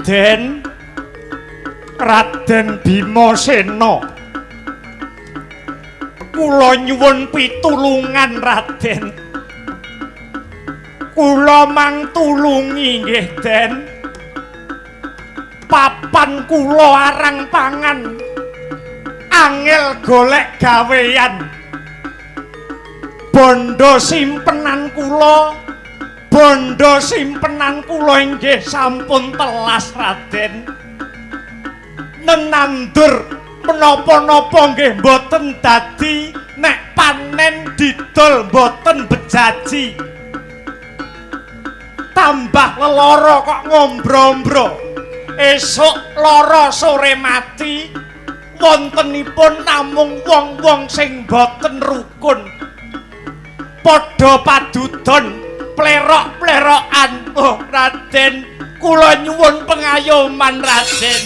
Raden, Raden Bimasena, kula nyuwun pitulungan Raden. Kula mang tulungi nggih Den. Papan kula arang pangan, angel golek gawean. Bondo simpenan kula, bondo simpenan kula inggih sampun telas Raden. Nenandur menapa-napa nggih mboten dadi, nek panen didol mboten bejaji. Tambah lelara kok ngombro-ombro, esuk lara sore mati. Wontenipun namung wong-wong sing mboten rukun, padha padudon plerok-plerokan. Oh Raden, kula nyuwun pengayoman Raden.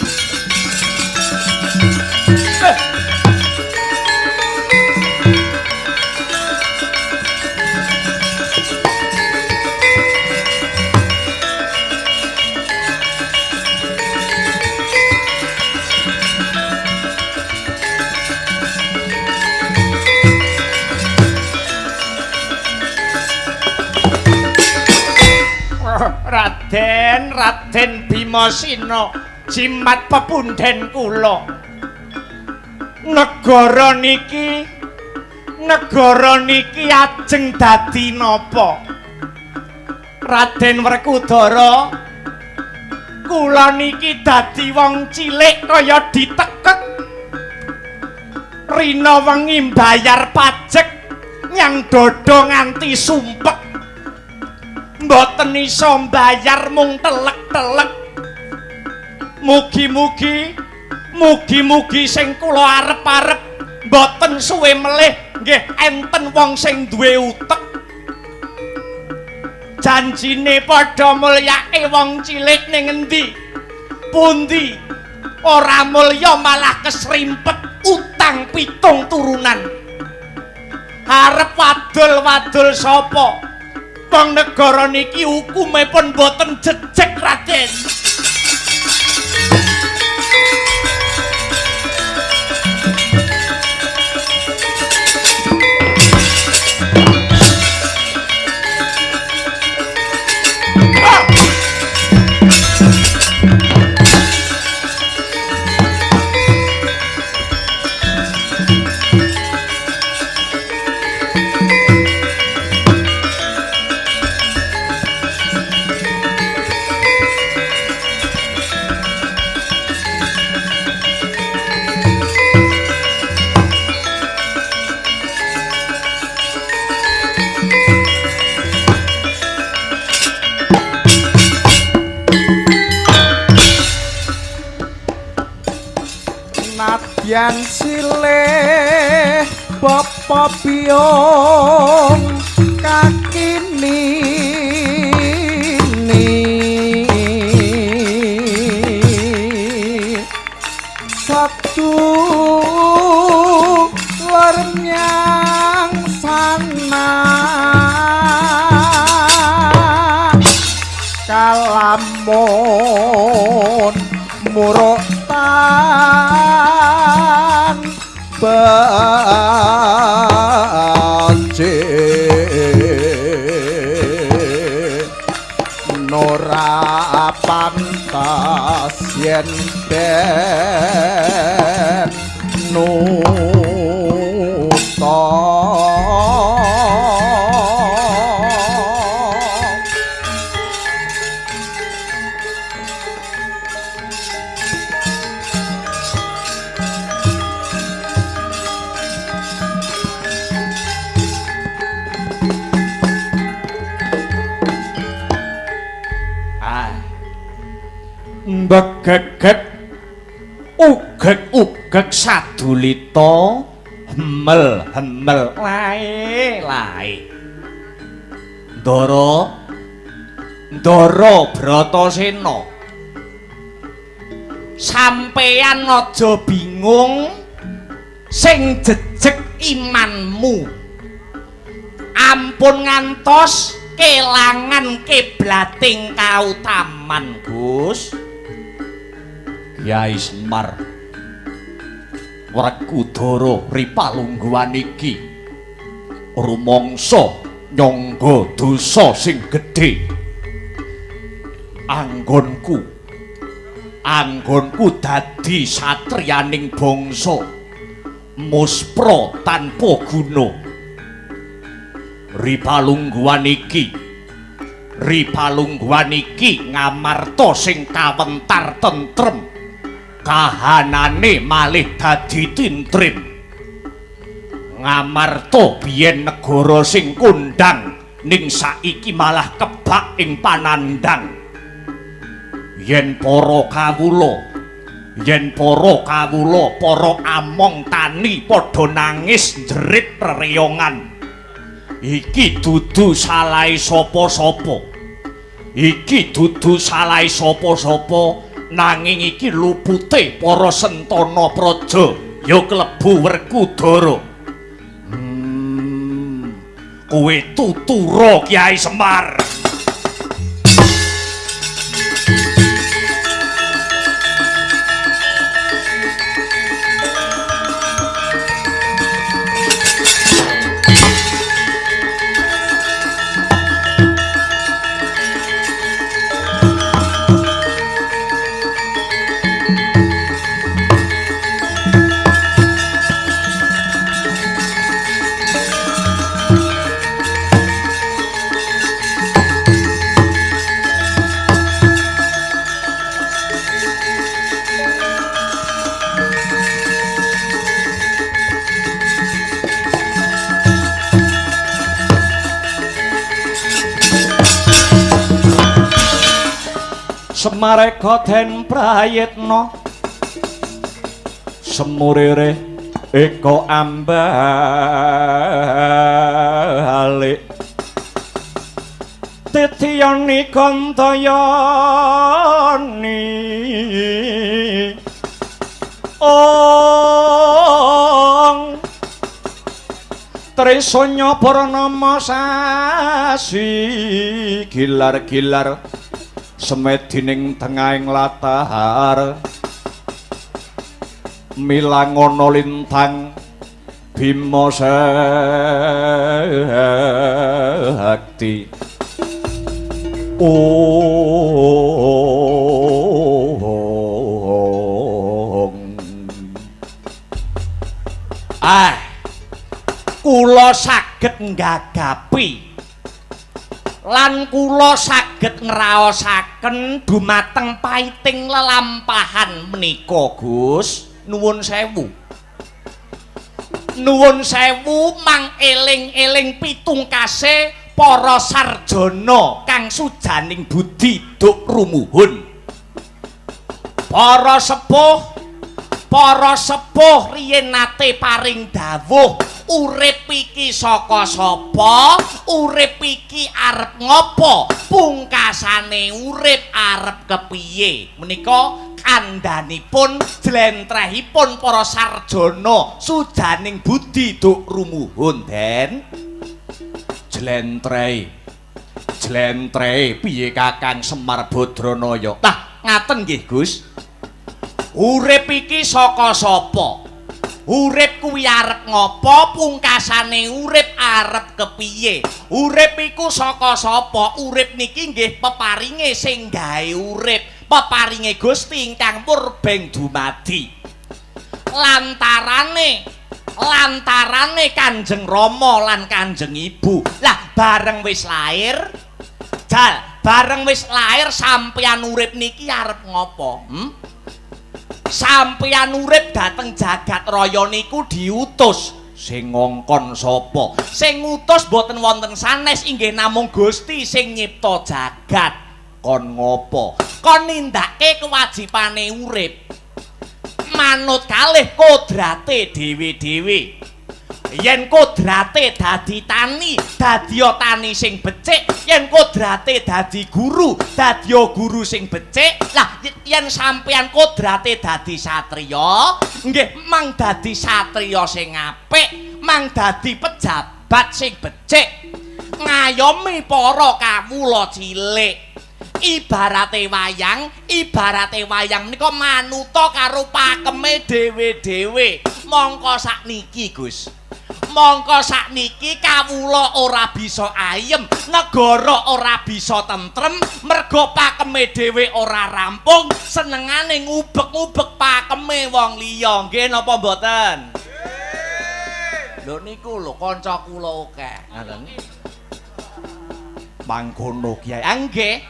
Raden, Raden Bimasena, jimat pepundhen kula. Negara niki, negara niki ajeng dadi napa? Raden Werkudara, kula niki dadi wong cilik kaya ditekek. Rina wengi mbayar pajek nyang dada nganti sumpek. Mboten iso mbayar mung telek-telek. Mugi-mugi, mugi-mugi sing kula arep-arep mboten suwe melih nggih enten wong sing duwe utek. Janjine padha mulyake wong cilik ning endi? Pundi? Ora mulya malah kesrimpet utang pitung turunan. Arep wadul-wadul sapa? Wong negara niki hukume pun mboten jejeg Raden. Nadyan silih bapa biyung kakinini, satu lernyang sana kalamun muruk tan becik ora pantas yen den nuta. Mbegegeg ugeg-ugeg sadulita hemel-hemel lae lae. Ndara, Ndara Bratasena, sampeyan aja bingung sing jejeg imanmu. Ampun ngantos kelangan kiblating kautaman, Gus. Yai Semar, Werkudara ripalungguhan iki rumangsa nyangga dosa sing gedhe. Anggonku dadi satriyaning bangsa muspra tanpa guna. Ripalungguhan iki ngamarta sing kawentar tentrem, kahanane malih dadi tintrim. Ngamarta biyen negara sing kondhang ning saiki malah kebak ing panandhang. Yen para kawula, para among tani padha nangis njerit rereyongan. Iki dudu salahe sapa-sapa. Nanging iki lupute para sentana praja ya klebu Werkudara. Kowe tutura Kyai Semar. Semareka den prayitna semurire eka ambalik titiyani kantayani ong trisanya purnama sasi gilar-gilar semedining tengahing latar milangono lintang Bima Sakti. Ong. Ah, kula saged nggagapi lan kula saged ngraosaken dumateng paiting lelampahan menika, Gus. Nuwun sewu. Nuwun sewu mang eling-eling pitungkase para sarjana kang sujaning budi duk rumuhun. Para sepuh riyen nate paring dawuh, urip iki saka sapa, urip iki arep ngopo, pungkasane urip arep kepiye. Menika kandhanipun jlentrehipun para sarjana sujaning budi duk rumuhun. Den jlentrehe piye Kakang Semar Badranaya? Tah ngaten nggih, Gus. Urip iki saka sapa? Urip kuwi arep ngopo, pungkasane urip arep kepiye? Urip iku saka sapa? Urip niki nggih peparinge sing gawe urip, peparinge Gusti ingkang murbeng dumadi. Lantarane Kanjeng Rama lan Kanjeng Ibu. Lah bareng wis lair, bareng wis lair sampeyan urip niki arep ngopo? Sampeyan urip dateng jagat raya niku diutus. Sing ngongkon sapa? Sing ngutus mboten wonten sanes, inggih namung Gusti sing nyipta jagat. Kon ngopo? Kon nindakake kewajibane urip manut kalih kodrate dhewe-dhewe. Yen kodrate dadi tani, dadiya tani sing becik. Yen kodrate dadi guru, dadiya guru sing becik. Lah yen sampeyan kodrate dadi satriya, nggih mang dadi satriya sing apik, mang dadi pejabat sing becik, ngayomi para kawula cilik, Ibarate wayang menika manuta karo pakeme dhewe-dhewe. Mongko sakniki, Gus. Mongko sakniki kawula ora bisa ayem, negara ora bisa tentrem, mergo pakeme dhewe ora rampung, senengane ngubek-ngubek pakeme wong liya. Nggih napa mboten? Lho niku lho kanca kula akeh. Ngoten. Mangkono Kyai. Ah nggih.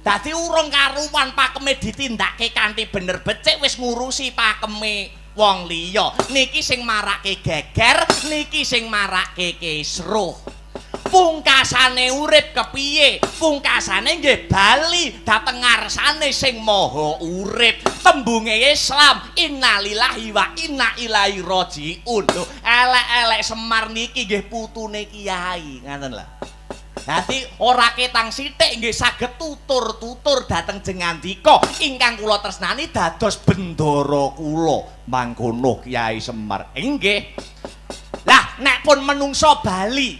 Dadi urung karuwan pakeme ditindakke kanthi bener becik wis ngurusi pakeme wong liya. Niki sing marake geger, niki sing marake kisruh. Pungkasane urip kepiye? Pungkasane nggih bali dhateng ngarsane sing maha urip. Tembunge Islam, innalillahi wa inna ilaihi rajiun. Lho, elek-elek Semar niki nggih putune kiai, ngaten lho. Dadi ora ketang sithik nggih saged tutur-tutur dhateng jengandika ingkang kula tresnani dados bendara kula. Mangkono Kyai Semar. Nggih. Lah nek pun menungso bali,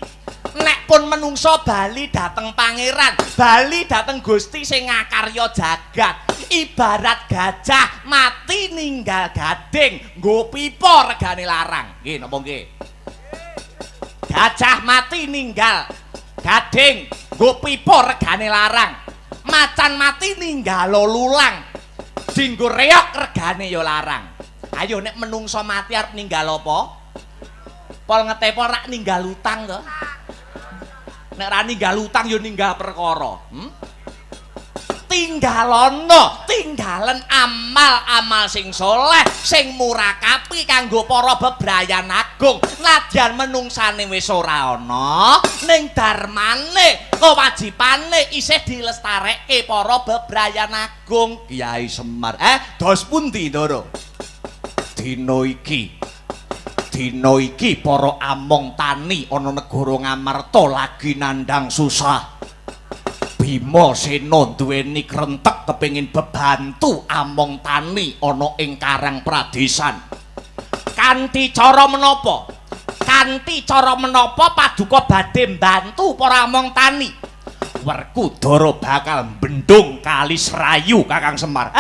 nek pun menungso bali dhateng pangeran, bali dhateng Gusti sing ngakarya jagat. Ibarat gajah mati ninggal gading, nggo pipa regane larang. Nggih napa nggih? Gajah mati ninggal gading, nggo pipa regane larang. Macan mati ninggalo lulang, dinggo reok regane ya larang. Ayo nek menungso mati arep ninggal apa? Pol ngetepo rak ninggal utang to. Nek ra ninggal utang ya ninggal perkara. Tinggalono, tinggalen amal-amal sing soleh, sing murakapi kanggo para bebrayan agung. Nadyan menungsane wis ora ana, ning darmane, kewajibane isih dilestarekke para bebrayan agung. Kyai Semar, dos pundi, Ndara? Dina iki, dina iki para among tani ana negara Ngamarta lagi nandhang susah. Bima Sena duweni krentek kepengin bebantu among tani ana ing Karang Pradesan. Kanthi cara menapa? Kanthi cara menapa paduka badhe mbantu para among tani? Werkudara bakal bendung Kali Serayu, Kakang Semar.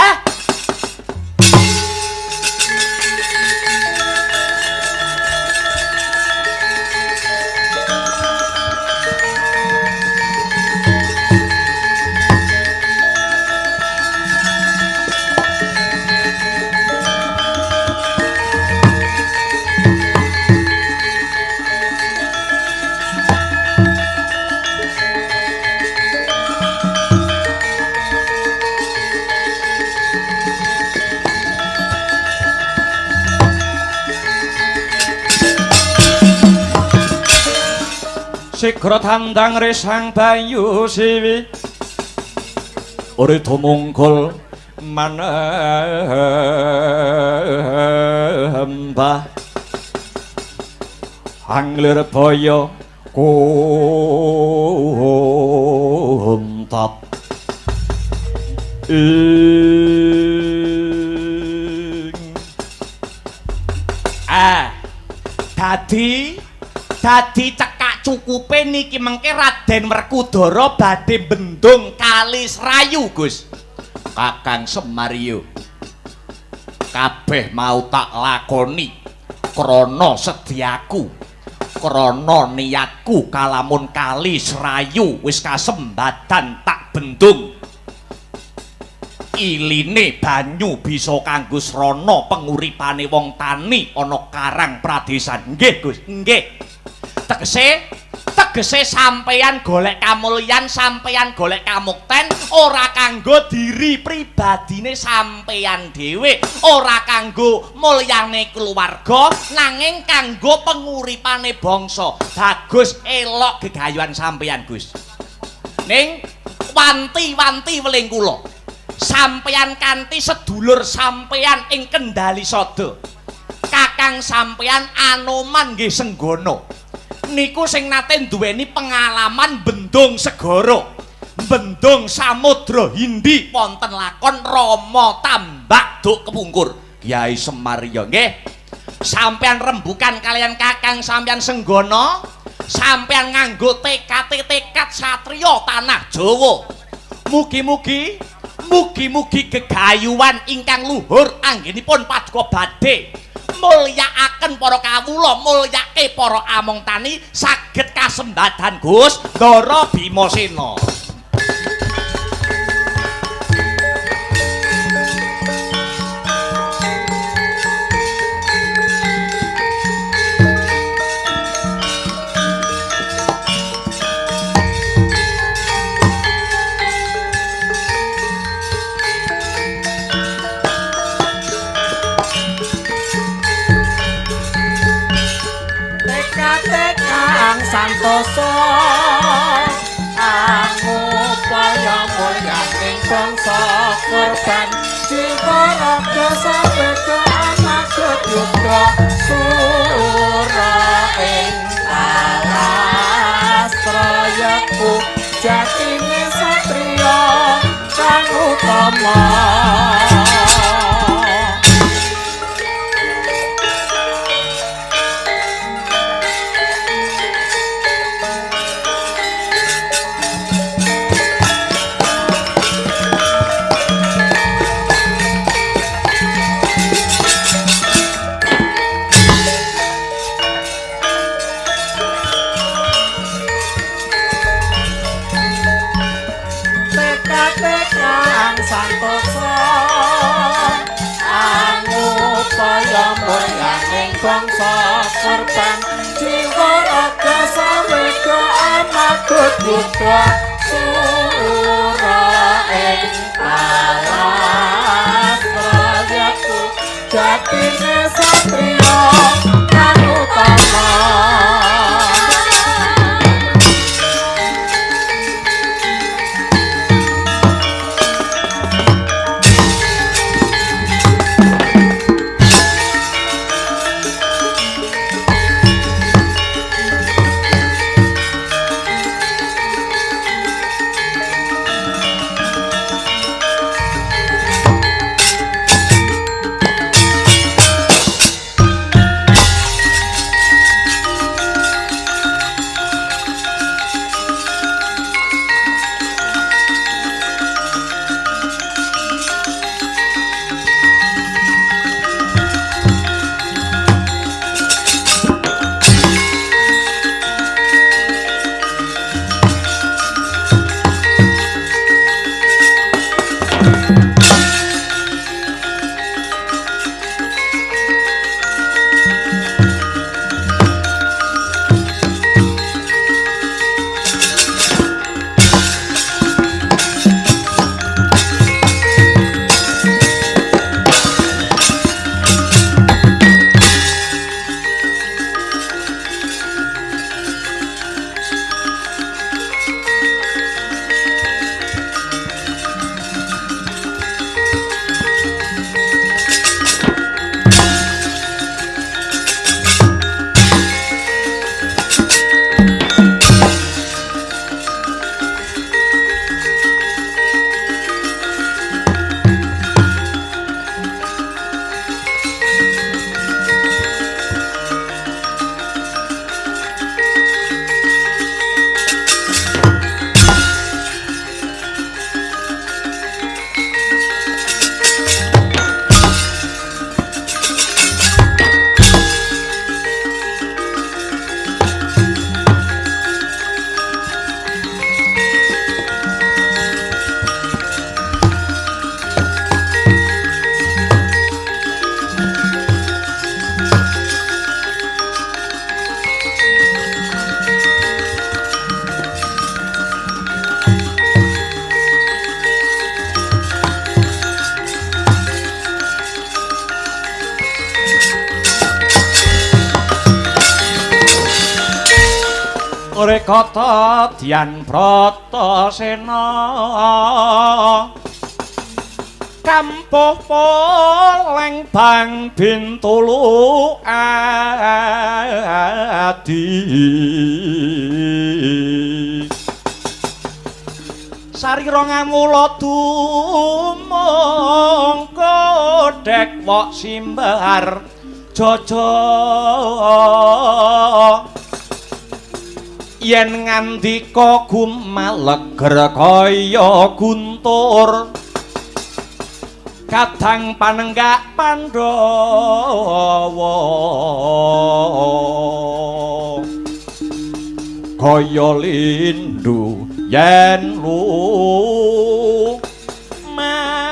Sigra tandang resang bayu siwi ora tumungkul manembah anglir baya kuntap ing. Dadi cekak cukupe niki mengke Raden Werkudara badhe bendung Kali Serayu, Gus. Kakang Semaryo, kabeh mau tak lakoni krana sedyaku, krana niatku kalamun Kali Serayu wis kasembadan tak bendung. Iline banyu bisa kanggo srana penguripane wong tani ana Karang Pradesan. Nggih, Gus, nggih. Tegese sampeyan golek kamulyan, sampeyan golek kamukten ora kanggo diri pribadine sampeyan dhewe, ora kanggo mulyane keluarga, nanging kanggo penguripane bangsa. Bagus elok gegayuhan sampeyan, Gus. Ning wanti-wanti weling kula. Sampeyan kanthi sedulur sampeyan ing Kendali Sada. Kakang sampeyan Anoman nggih Senggana. Niku sing nate duweni pengalaman bendung segara, bendung samudra Hindi wonten lakon Rama Tambak Duk Kepungkur. Kyai Semarya nggih. Sampeyan rembukan kaliyan kakang sampeyan Senggana, sampeyan nganggo tekad satriya tanah Jawa. Mugi-mugi mugi-mugi gegayuhan ingkang luhur anggenipun paduka badhe mulyakaken para kawula, mulyake para among tani saged kasembadan Gus Ndara Bimasena. Santoso angupaya mulyaning bangsa korban jiwa raga sawega anak yudha sura ing alastrayaku jatine satriya kang utama. Korban jiwa raga sawega anak yudha sura ing alastrayaku jatine satriya kang utama. Rekata Dyan Bratasena kampuh poleng bang Bintulu adi sarira ngamula tumung kodhek wok simbar jaja Yen ngandika gumaleger kaya guntur, kadang panenggak Pandhawa kaya lindu yen lu maris.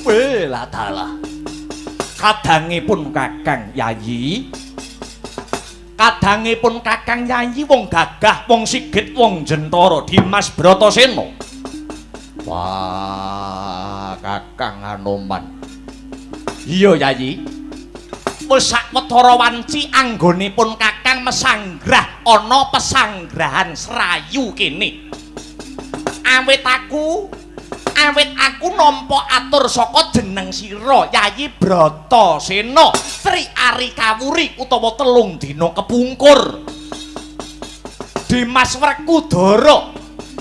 Weladalah kadangipun Kakang Yayi, kadangipun Kakang Yayi wong gagah, wong sigit, wong jentara Dimas Bratasena. Wah, Kakang Anoman. Iya Yayi. Wis sawetara wanci anggonipun Kakang mesanggrah ana pesanggrahan Serayu kene. Awit aku nampa atur saka jeneng sira Yayi Bratasena Tri Ari Kawuri utawa 3 dina kepungkur. Dimas Werkudara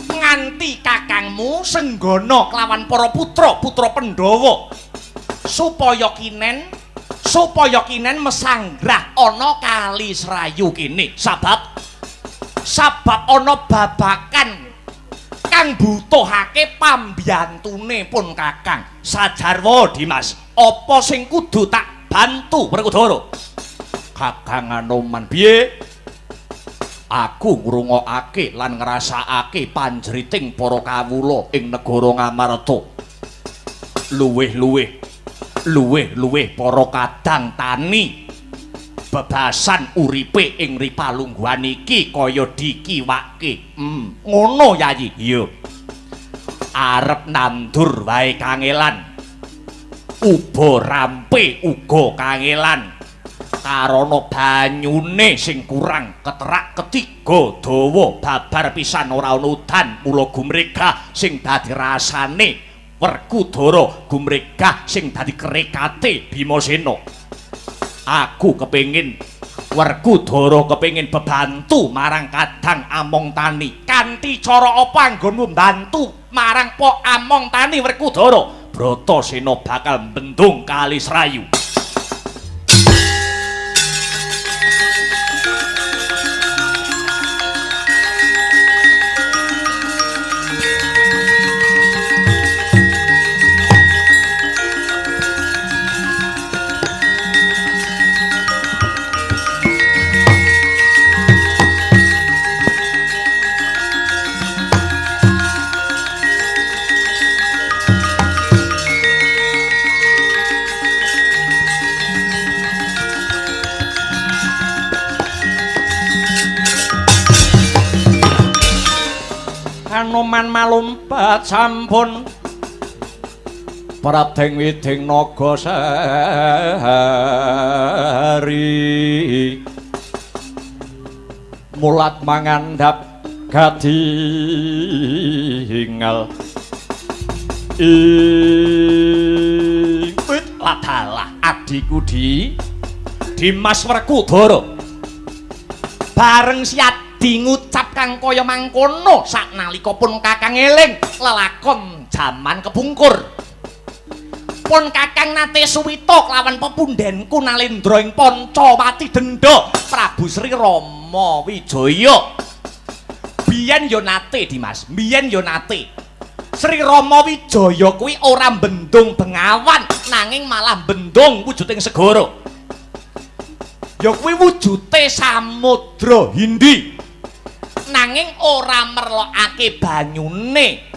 nganti kakangmu senggana kelawan para putra-putra Pandhawa supaya kinen mesanggrah ana kali Serayu kene. Sabab ana babakan kang butuhake pambiyantune pun Kakang. Sajarwa Dimas, apa sing kudu tak bantu Werkudara? Kakang Anoman, piye? Aku ngrungokake lan ngrasakake panjeriting para kawula ing negara Ngamarta. Luwih-luwih para kadang tani bebasan uripe ing ripalungguhan iki kaya dikiwake. Ngono Yayi. Iya. Arep nandur wae kangelan. Uba rampe uga kangelan. Karana banyune sing kurang keterak ketiga dawa babar pisan ora ana udan, mula gumregah sing dadi rasane Werkudara, gumregah sing dadi krekate Bimasena. Aku kepengin Werkudara kepengin bebantu marang kadang among tani. Kanthi cara apa anggonmu mbantu marang po among tani Werkudara? Bratasena bakal bendung kali Serayu. Anoman malumpat sampun Pradeng widing naga sari mulat mangandhap gadingal ing wit ladalah adhiku di Dimas Werkudara bareng siadi ngucap kang kaya mangkono saknalika pun Kakang eling lelakon jaman kepungkur. Pun Kakang nate suwita kelawan pepundhenku Nalendra ing Pancawati Denda Prabu Sri Rama Wijaya. Biyen yo nate Dimas, biyen yo nate. Sri Rama Wijaya kuwi ora bendung bengawan nanging malah bendung wujuding segara. Ya kuwi wujute Samudra Hindi. Nanging ora merlokake banyune.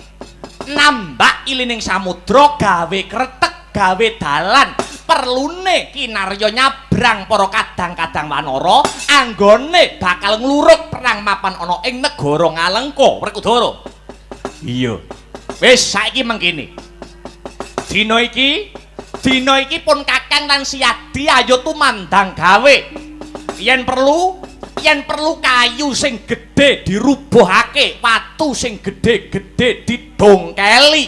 Nambak ilining samudra gawe kretek, gawe dalan. Perlune kinarya nyabrang para kadang-kadang wanara anggone bakal ngluruk perang mapan ana ing negara Ngalengka Werkudara. Iya. Wis saiki mengkene. Dina iki pun Kakang lan Siadi ayo tumandang gawe. Yen perlu kayu sing gedhe dirubuhake, watu sing gedhe-gedhe didongkeli.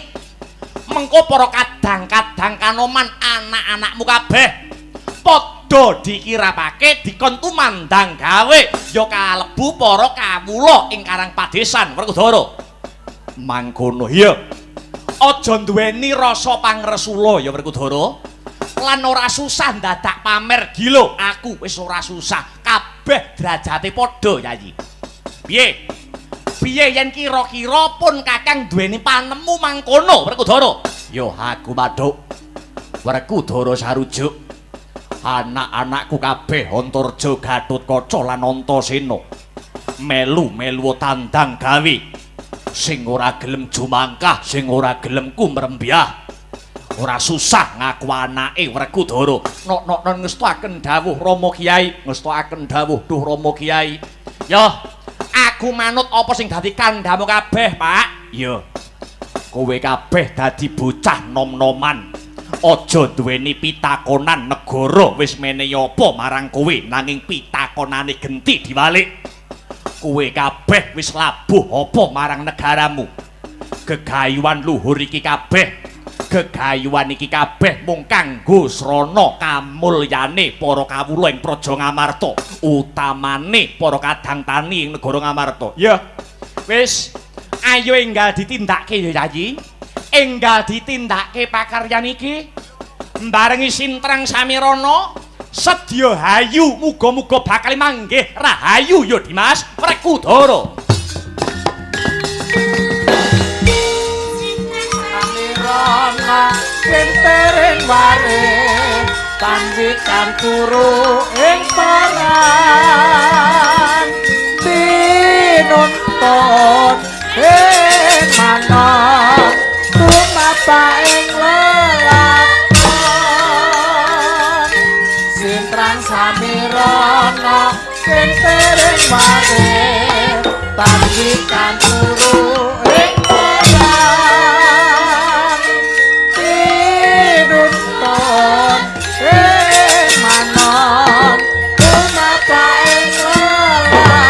Mengko para kadang-kadang kanoman anak-anakmu kabeh padha dikirapake dikon tumandang gawe, ya kalebu para kawula ing Karang Padesan Werkudara. Mangkono iya. Aja duweni rasa pangresula ya Werkudara. Lan ora susah ndadak pamer gila, aku wis ora susah. Kabeh derajate padha, Yayi. Piye? Piye yen kira-kira pun Kakang duweni panemu mangkono, Werkudara? Yo aku madhuk. Werkudara sarujuk. Anak-anakku kabeh Antarja, Gatotkaca lan Antasena melu-melu tandang gawe. Sing ora gelem jumangkah, sing ora gelem kumrembyah. Ora susah ngaku anake Werkudara. Nok-nok ngestuaken dawuh Rama Kyai, ngestuaken dawuh duh Rama Kyai. Yo, aku manut apa sing dadi kandhamu kabeh, Pak? Iya. Kowe kabeh dadi bocah nom-noman. Aja duweni pitakonan negara wis menehi apa marang kowe, nanging pitakonane genti diwalik. Kowe kabeh wis labuh apa marang negaramu. Gegayuhan luhur iki kabeh, gegayuhan iki kabeh mung kanggo srana kamulyane para kawula ing Praja Ngamarta, utamane para kadang tani ing negara Ngamarta. Ya. Wis, ayo enggal ditindakke ya, Yayi. Enggal ditindakke pakaryan iki. Mbarengi Sintrang Samirana sedya hayu, muga-muga bakal manggih rahayu ya Dimas Werkudara. Samirana kentering ware tanwikan turu ing paran tinuntun ing manah tumapa ing lelakon. Sintrang Samirana kentering ware tanwikan turu ing paran tinuntun ing manon tumapa ing lelakon.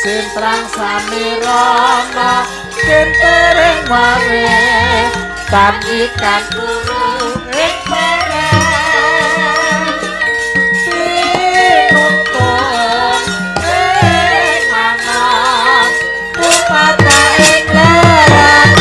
Sintrang Samirana kentering ware tanwikan turu ing paran tinuntun ing manon tumapa ing lelakon.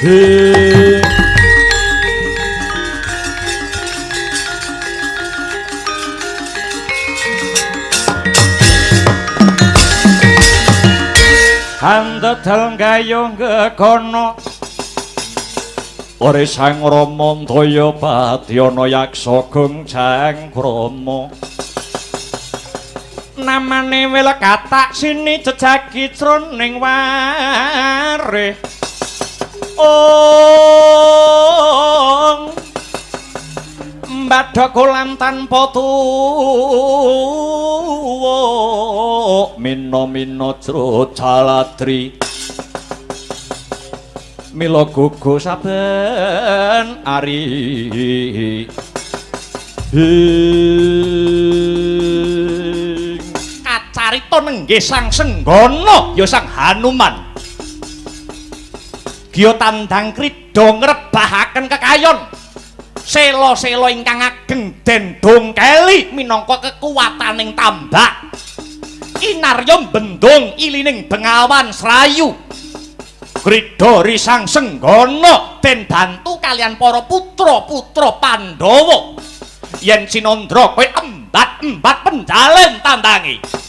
He Handedel gayung gegono Ore Sang Rama Ndaya Badyana Yaksa Gung Jangkrama Namane welkatak sini jejagi jroning warih Ong Mbadha kolam tanpa tuwa Mina-mina jro jaladri Mila gugu saben ari Kacarita nenggih Sang Senggana ya Sang Hanuman Giya tandang krida ngrebahaken kekayon sela-sela ingkang ageng den dongkeli minangka kekuwataning tambak kinarya bendung ilining Bengawan Srayu Krida Sang Senggana den bantu kalian para putra-putra Pandhawa yen Sinandra kowe embat-embat penjalen tandangi.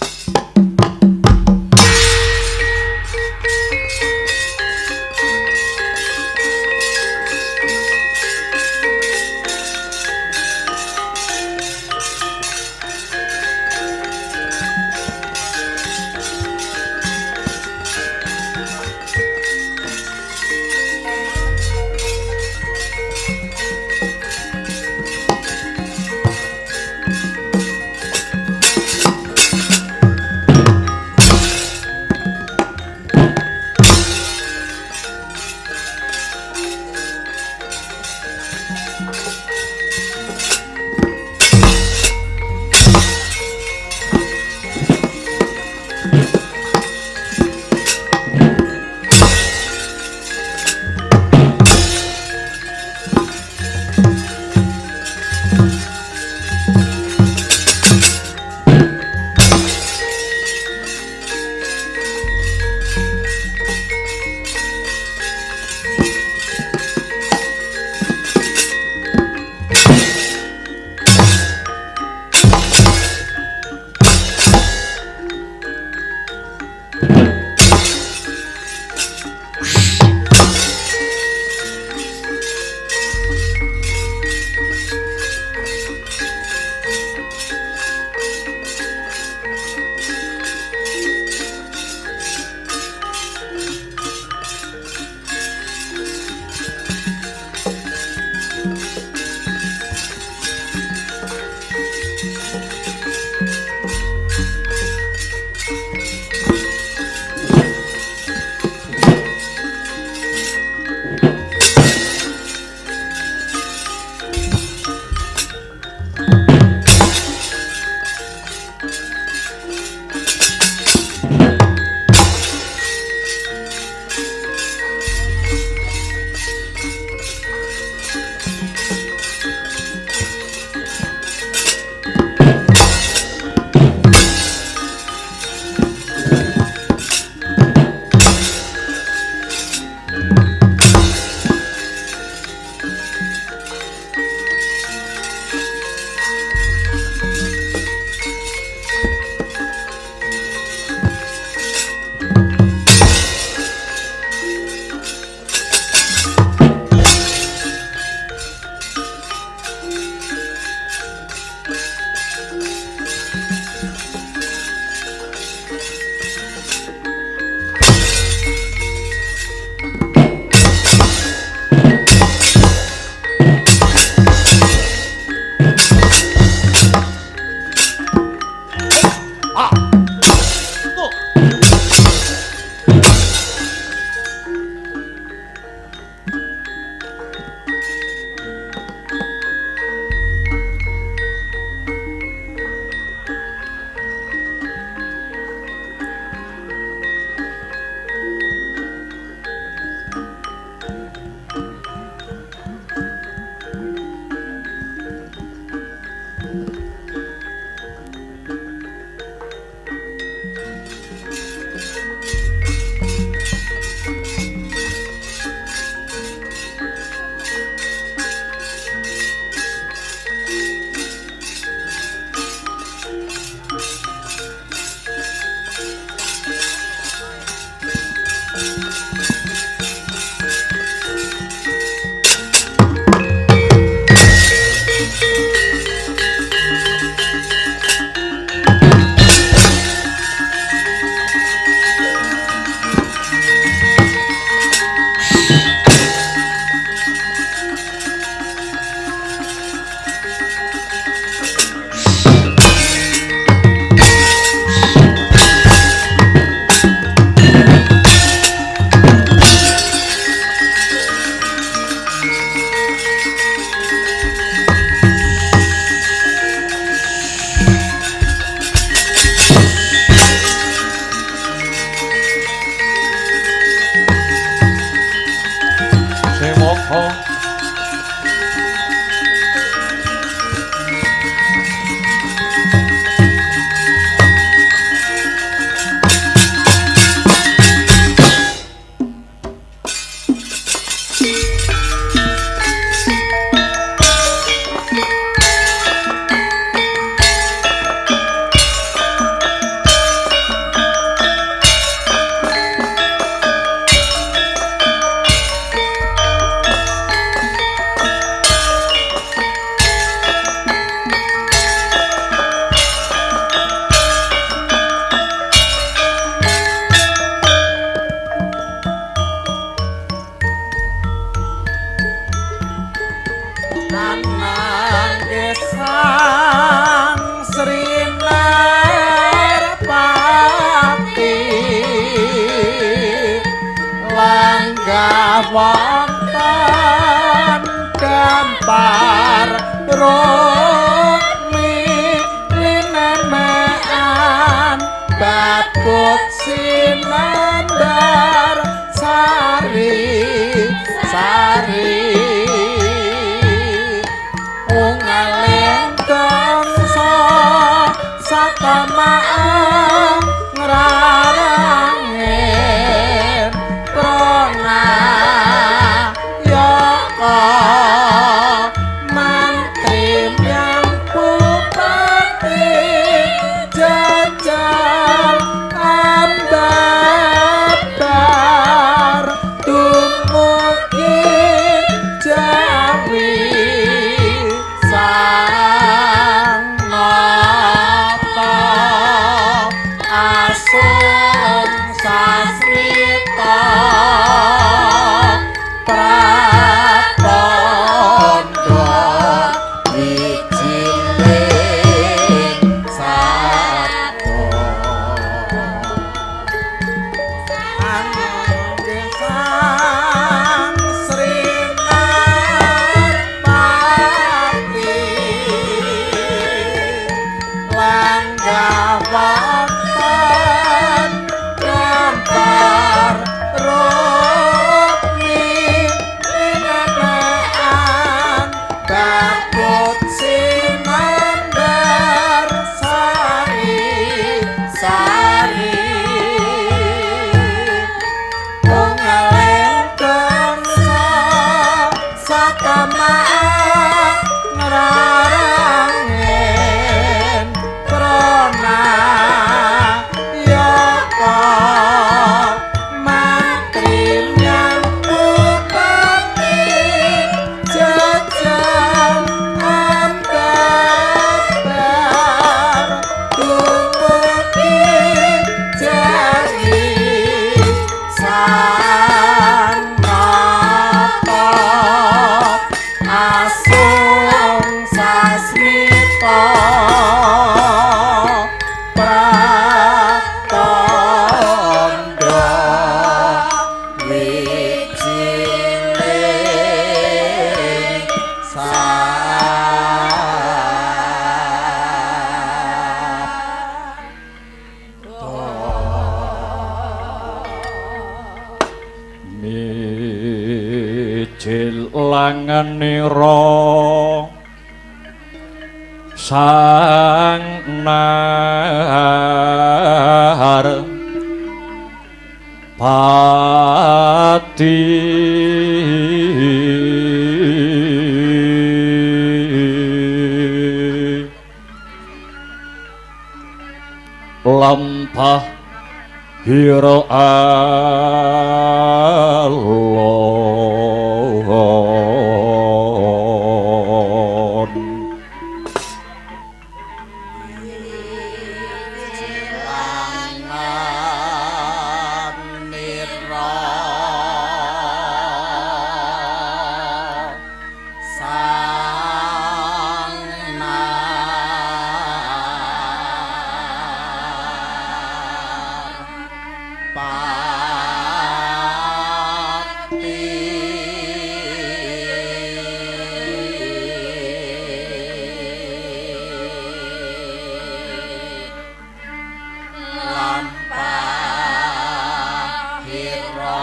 Wonten dampar rukmi linemean babut sinambar sari sari ungaling gangsa satamaang ngrarangin prana yaka mantri yang bupati jajal ambabar dumugi Jawi sang nata asung sasmita pratandha wijiling sabda angge sang Sri Narpati langgah wonten dampar rukmi linemean babut sinambar sari sari ungaling gangsa satamaang ngrarangin prana yaka mantri yang bupati jajal ambabar dumugi Jawi sang nata asung sasmita pratandha wijiling sabda. Mijil langanira sang nar pati lampah hira alon. Langanira sang nar pati lampah hira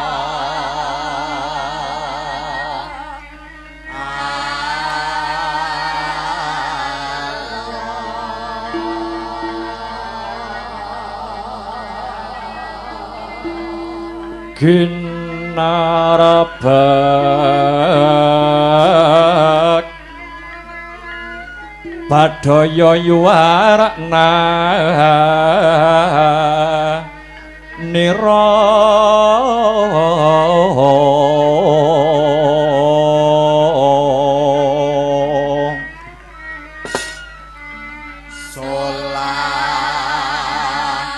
Ginarabak Badaya yuwarna nira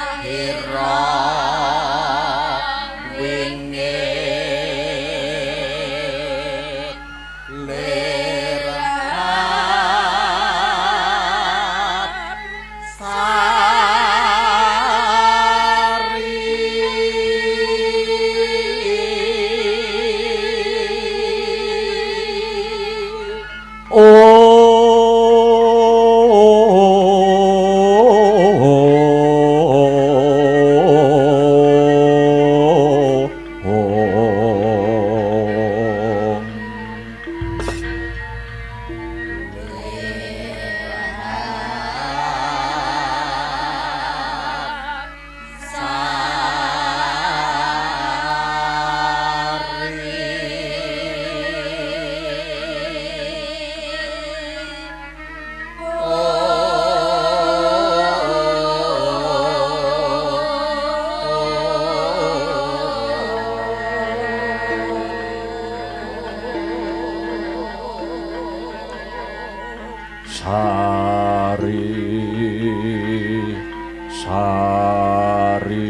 Solahira wingit lir sari. sari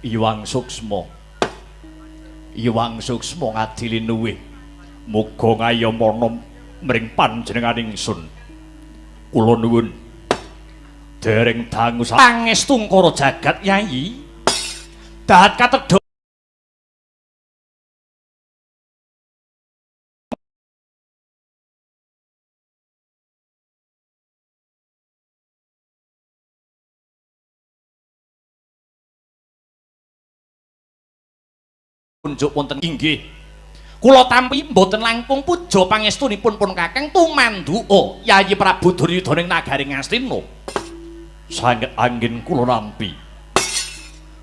Iwang Suksma, Iwang Suksma ngadili nuwih, muga ngayomana mring panjenengan ingsun. Kula nuwun dereng dangu pangestu ngkara jagat Yayi. Dahat katedha kunjuk wonten inggih. Kula tampi mboten langkung puja pangestunipun pun Kakang tumanduka Yayi Prabu Duryudana ing nagari Ngastina. Sanget anggen kula nampi.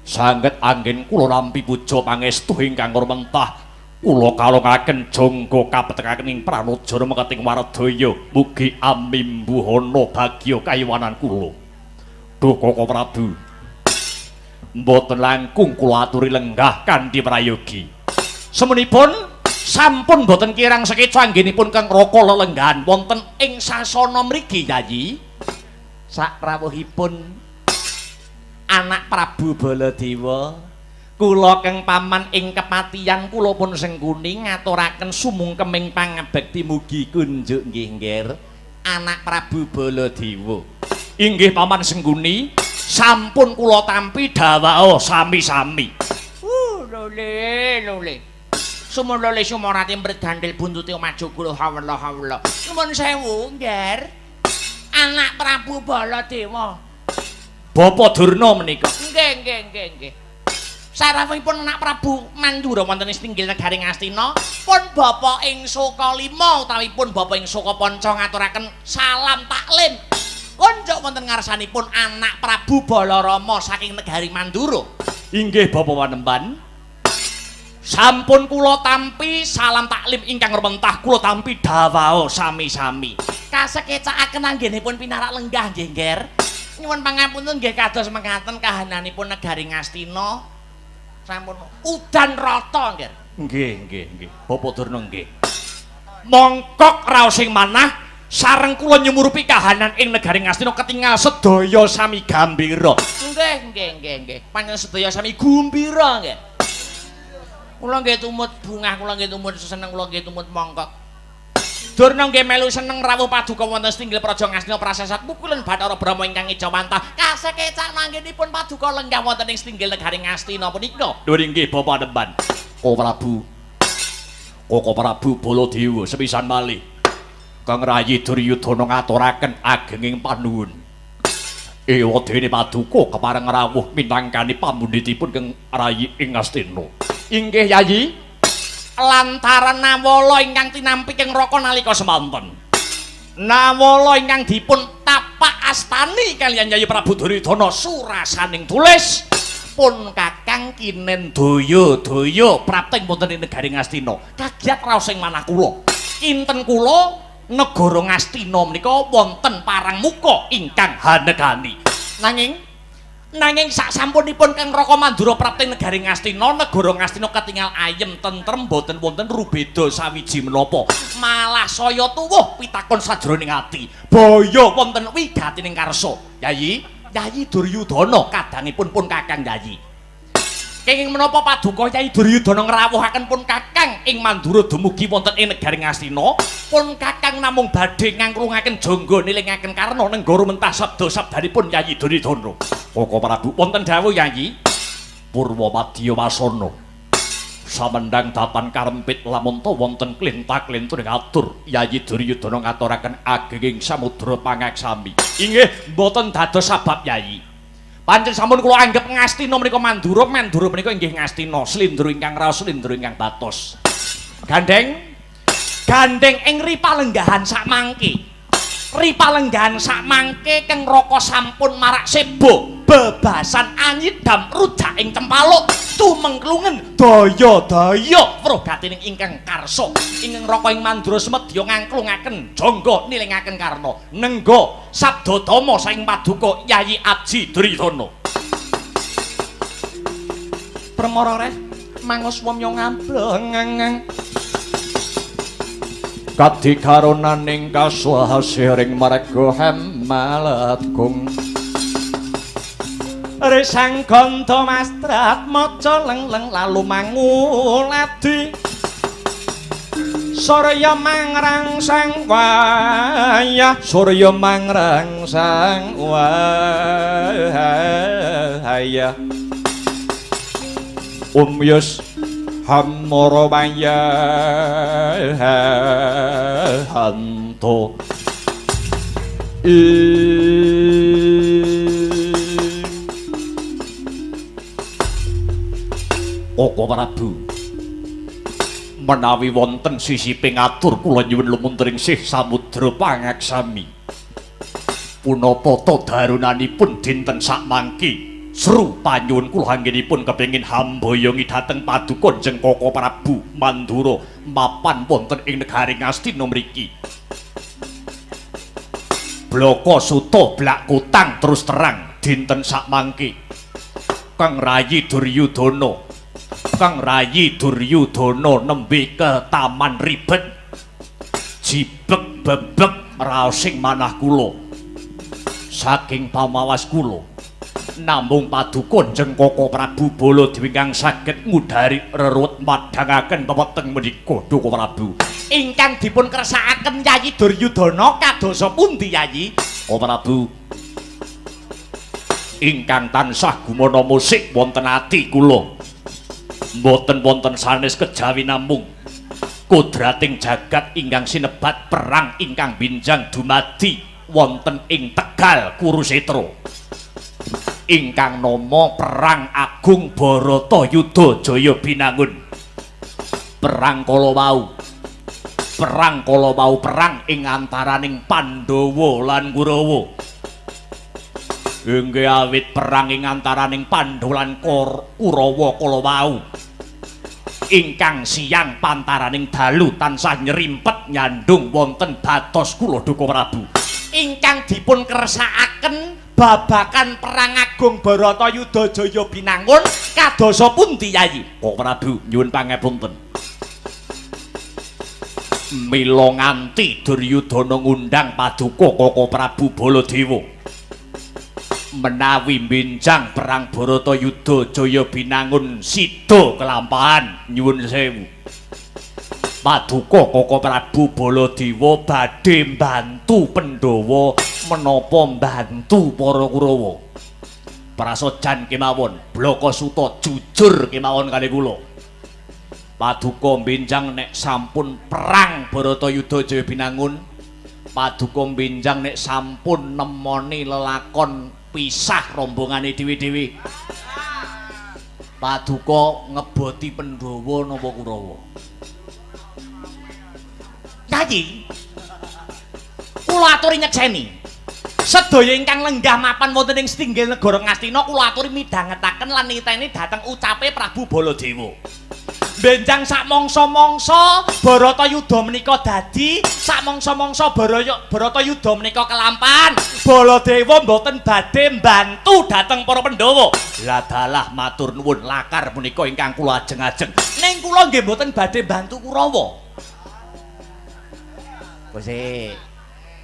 Sanget anggen kula nampi puja pangestu ingkang rumentah. Kula kalungaken jangga kapetekaken ing pranaja rumeketing waradaya. Mugi amimbuhana bagya kayuwanan kula. Duh Koko Prabu. Mboten langkung kula aturi lenggah kanthi prayogi. Semenipun sampun mboten kirang sekeca anggenipun Kang Raka lelenggahan wonten ing sasana mriki Yayi. Sakrawuhipun anak Prabu Baladewa, kula kang paman ing kepatihan kula pun Sengkuni ngaturaken sumungkeming pangabekti mugi kunjuk nggih ngger anak Prabu Baladewa. Inggih paman Sengkuni, sampun kula tampi dhawao sami-sami. Lole lole. Sumulole sumorate mbredandil buntute maju kula hawela hawela. Nuwun sewu, Ngger. Anak Prabu Baladewa. Bapa Durna menika. Nggih, nggih, nggih, nggih. Sarawuhipun anak Prabu Mandura wonten ing tinggil negari Ngastina, pun bapa ing Soka 5 utawi pun bapa ing Soka Panca ngaturaken salam taklim. Kunjuk wonten ngarsanipun anak Prabu Balarama saking negari Mandura. Inggih bapa Wanemban. Sampun kula tampi salam taklim ingkang rumentah kula tampi dhawao sami-sami. Kasekecakaken anggenipun pinarak lenggah nggih, Ngger. Nyuwun pangapunten nggih kados mekaten kahananipun negari Ngastina. Sampun udan rata, Ngger. Nggih, nggih, nggih. Bapa Durna nggih. Mongkok raosing manah sareng kula nyumurupi kahanan ing negari Ngastina ketingal sedaya sami gambira. Nggih, nggih, nggih, nggih. Panjenengan sedaya sami gumbira nggih. Kula nggih tumut bungah, kula nggih tumut seneng, kula nggih tumut mongkok. Durna nggih melu seneng rawuh paduka wonten setinggil praja Ngastina prasasat pukulan Bathara Brahma ingkang ijawantah. Kasekecak manggenipun paduka lenggah wonten ing setinggil negari Ngastina punika. Nuwun inggih bapa Nemban. Koko Prabu. Koko Prabu Baladewa sepisan malih. Kang Rayi Duryudana ngaturaken agenging panuwun. Ewa dene paduka kepareng rawuh minangkani pamundhutipun Kang Rayi ing Ngastina. Inggih Yayi. Lantaran nawala ingkang tinampi Kang Raka nalika semanten. Nawala ingkang dipun tapak astani kaliyan Yayi Prabu Duryudana surasaning tulis pun Kakang kinen daya-daya prapting wonten ing negari Ngastina. Kagiat raos ing manah kula. Kinten kula negara Ngastina menika wonten parang muka ingkang hanegani. Nanging sasampunipun Kang Raka Mandura prapting negari Ngastina, negara Ngastina ketingal ayem tentrem boten wonten rubeda sawiji menapa. Malah saya tuwuh pitakon sajroning ati. Baya wonten wigatining karsa. Yayi, Yayi Duryudana kadangipun pun Kakang Yayi. Kenging menapa paduka Yayi Duryudana ngrawuhaken pun Kakang ing Mandura dumugi wonten ing negari Ngastina, pun Kakang namung badhe ngangkrungaken jangga nilingaken karna nenggara mentah sabda-sabdanipun Yayi Duryudana. Koko Prabu wonten dawuh Yayi. Purwa Madya Wasana. Samendang datan karempit lamunta wonten klinta-klintuning atur Yayi Duryudana ngaturaken agenging samudra pangaksami. Inggih mboten dados sabab Yayi. Pancen sampun kula anggep Ngastina menika Mandura, Mandura menika inggih Ngastina, slindro ingkang raos, slindro ingkang batos. Gandeng, gandeng ing ripalenggahan sakmangke. Ripalenggahan sakmangke Keng Raka sampun marak sebo bebasan anyidam rujak ing cempaluk tumengklungen daya-daya weruh gatining ingkang karsa. Ingkang Raka ing Mandura semedya ngangklungaken jangga nilingaken karna nengga sabda dama saking paduka Yayi Aji Duryudana. Permara reh mangos wamya ngableng kadikaronaning kasuhasiring marga hemaletgung resang gandha mastrat maca lengleng lalu manguladi surya mangrangsang wayah surya mangrangsang wayah umyus hamara wayahanto Koko Prabu menawi wonten sisiping atur kula nyuwun lumunturing sih samudra pangaksami punapa tadarunanipun dinten sakmangki sru panyuwun kula anggenipun kepengin hamboyongi dhateng paduka Jeng Koko Prabu Mandura mapan wonten ing negari Ngastina mriki. Blaka suta blak kutang terus terang dinten sakmangke Kang Rayi Duryudana, Kang Rayi Duryudana nembe ke taman ribet jibek bebek raosing manah kula saking pamawas kula. Namung paduka Jeng Koko Prabu Baladewa ingkang saged ngudhari reruwet madhangaken pepeteng menika Duka Prabu. Ingkang dipun kersakaken Yayi Duryudana kadosa pundi Yayi? Oh Prabu, ingkang tansah gumana musik wonten ati kula mboten wonten sanes kejawi namung kodrating jagat ingkang sinebat perang ingkang binjang dumadi wonten ing Tegal Kurusetra ingkang nama Perang Agung Baratayuda Jaya Binangun. Perang kala wau, perang kala wau perang ing antaraning Pandhawa lan Kurawa. Inggih awit perang ing antaraning Pandhawa lan Kurawa kala wau ingkang siang pantaraning dalu tansah nyerimpet nyandung wonten batos kula Duka Prabu. Ingkang dipun kersakaken babakan Perang Agung Baratayuda Jaya Binangun kadosa pundi Yayi? Kok Prabu nyuwun pangapunten. Mila nganti Duryudana ngundang paduka Koko Prabu Baladewa menawi benjang perang Baratayuda Jaya Binangun sida kelampahan nyuwun sewu. Paduka Koko Prabu Baladewa badhe mbantu Pandhawa menapa mbantu para Kurawa. Prasajan kemawon Blaka Suta jujur kemawon kali kula. Paduka benjang nek sampun perang Baratayuda Jaya Binangun, paduka benjang nek sampun nemoni lelakon pisah rombongane dhewe-dhewe. Paduka ngeboti Pandhawa napa Kurawa? Yayi, kula aturi nyekseni sedaya ingkang lenggah mapan wonten ing setinggil negara Ngastina kula aturi midhangetaken lan niteni dhateng ucape Prabu Baladewa. Benjang sakmangsa-mangsa Baratayuda menika dadi, sakmangsa-mangsa Baratayuda menika kelampahan, Baladewa mboten badhe mbantu dhateng para Pandhawa. Lah dalah matur nuwun lakar punika ingkang kula ajeng-ajeng. Ning kula nggih mboten badhe mbantu Kurawa. Kose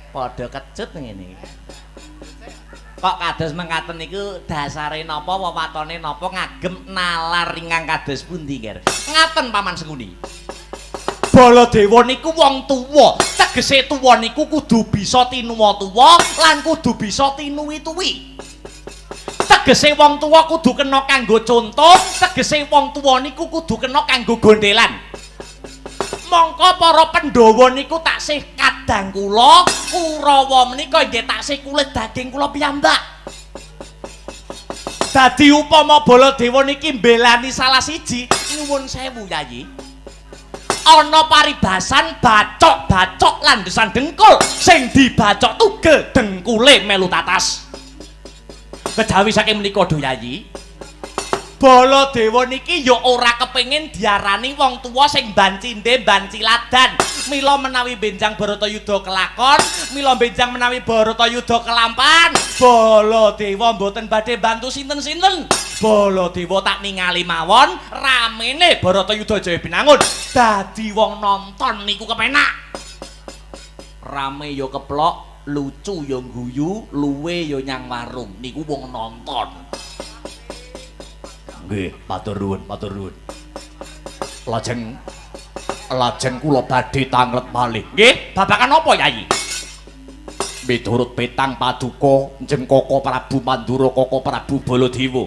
padha kecut ngene. Kok kados mengkaten niku dasare napa wewatone napa ngagem nalar ingkang kados pundi, Ger? Ngaten Paman Sengkuni. Baladewa niku wong tuwa, tegese tuwa niku kudu bisa tinuwa-tuwa lan kudu bisa tinuwi-tuwi. Tegese wong tuwa kudu kena kanggo contoh, tegese wong tuwa niku kudu kena kanggo gondelan. Mongko para Pandhawa niku taksih kadang kula, Kurawa menika nggih taksih kulit daging kula piyambak. Dadi upama Baladewa niki mbelani salah siji, nyuwun sewu Yayi. Ana paribasan bacok-bacok landesan dengkul, sing dibacok tugel dengkule melu tatas. Kejawi saking menika do Yayi, Baladewa niki ya ora kepengin diarani wong tuwa sing bancinde banciladan. Mila menawi benjang Baratayuda kelakon, mila benjang menawi Baratayuda kelampan, Baladewa mboten badhe bantu sinten-sinten. Baladewa tak ningali mawon ramene Baratayuda Jaya Binangun. Dadi wong nonton niku kepenak. Rame ya keplok, lucu ya guyu, luwe ya nyang warung. Niku wong nonton. Nggih, matur nuwun, matur nuwun. Lajeng lajeng kula badhe tanglet malih. Nggih, babagan apa Yayi? Miturut petang paduka Njeng Koko Prabu Mandura Koko Prabu Baladewa.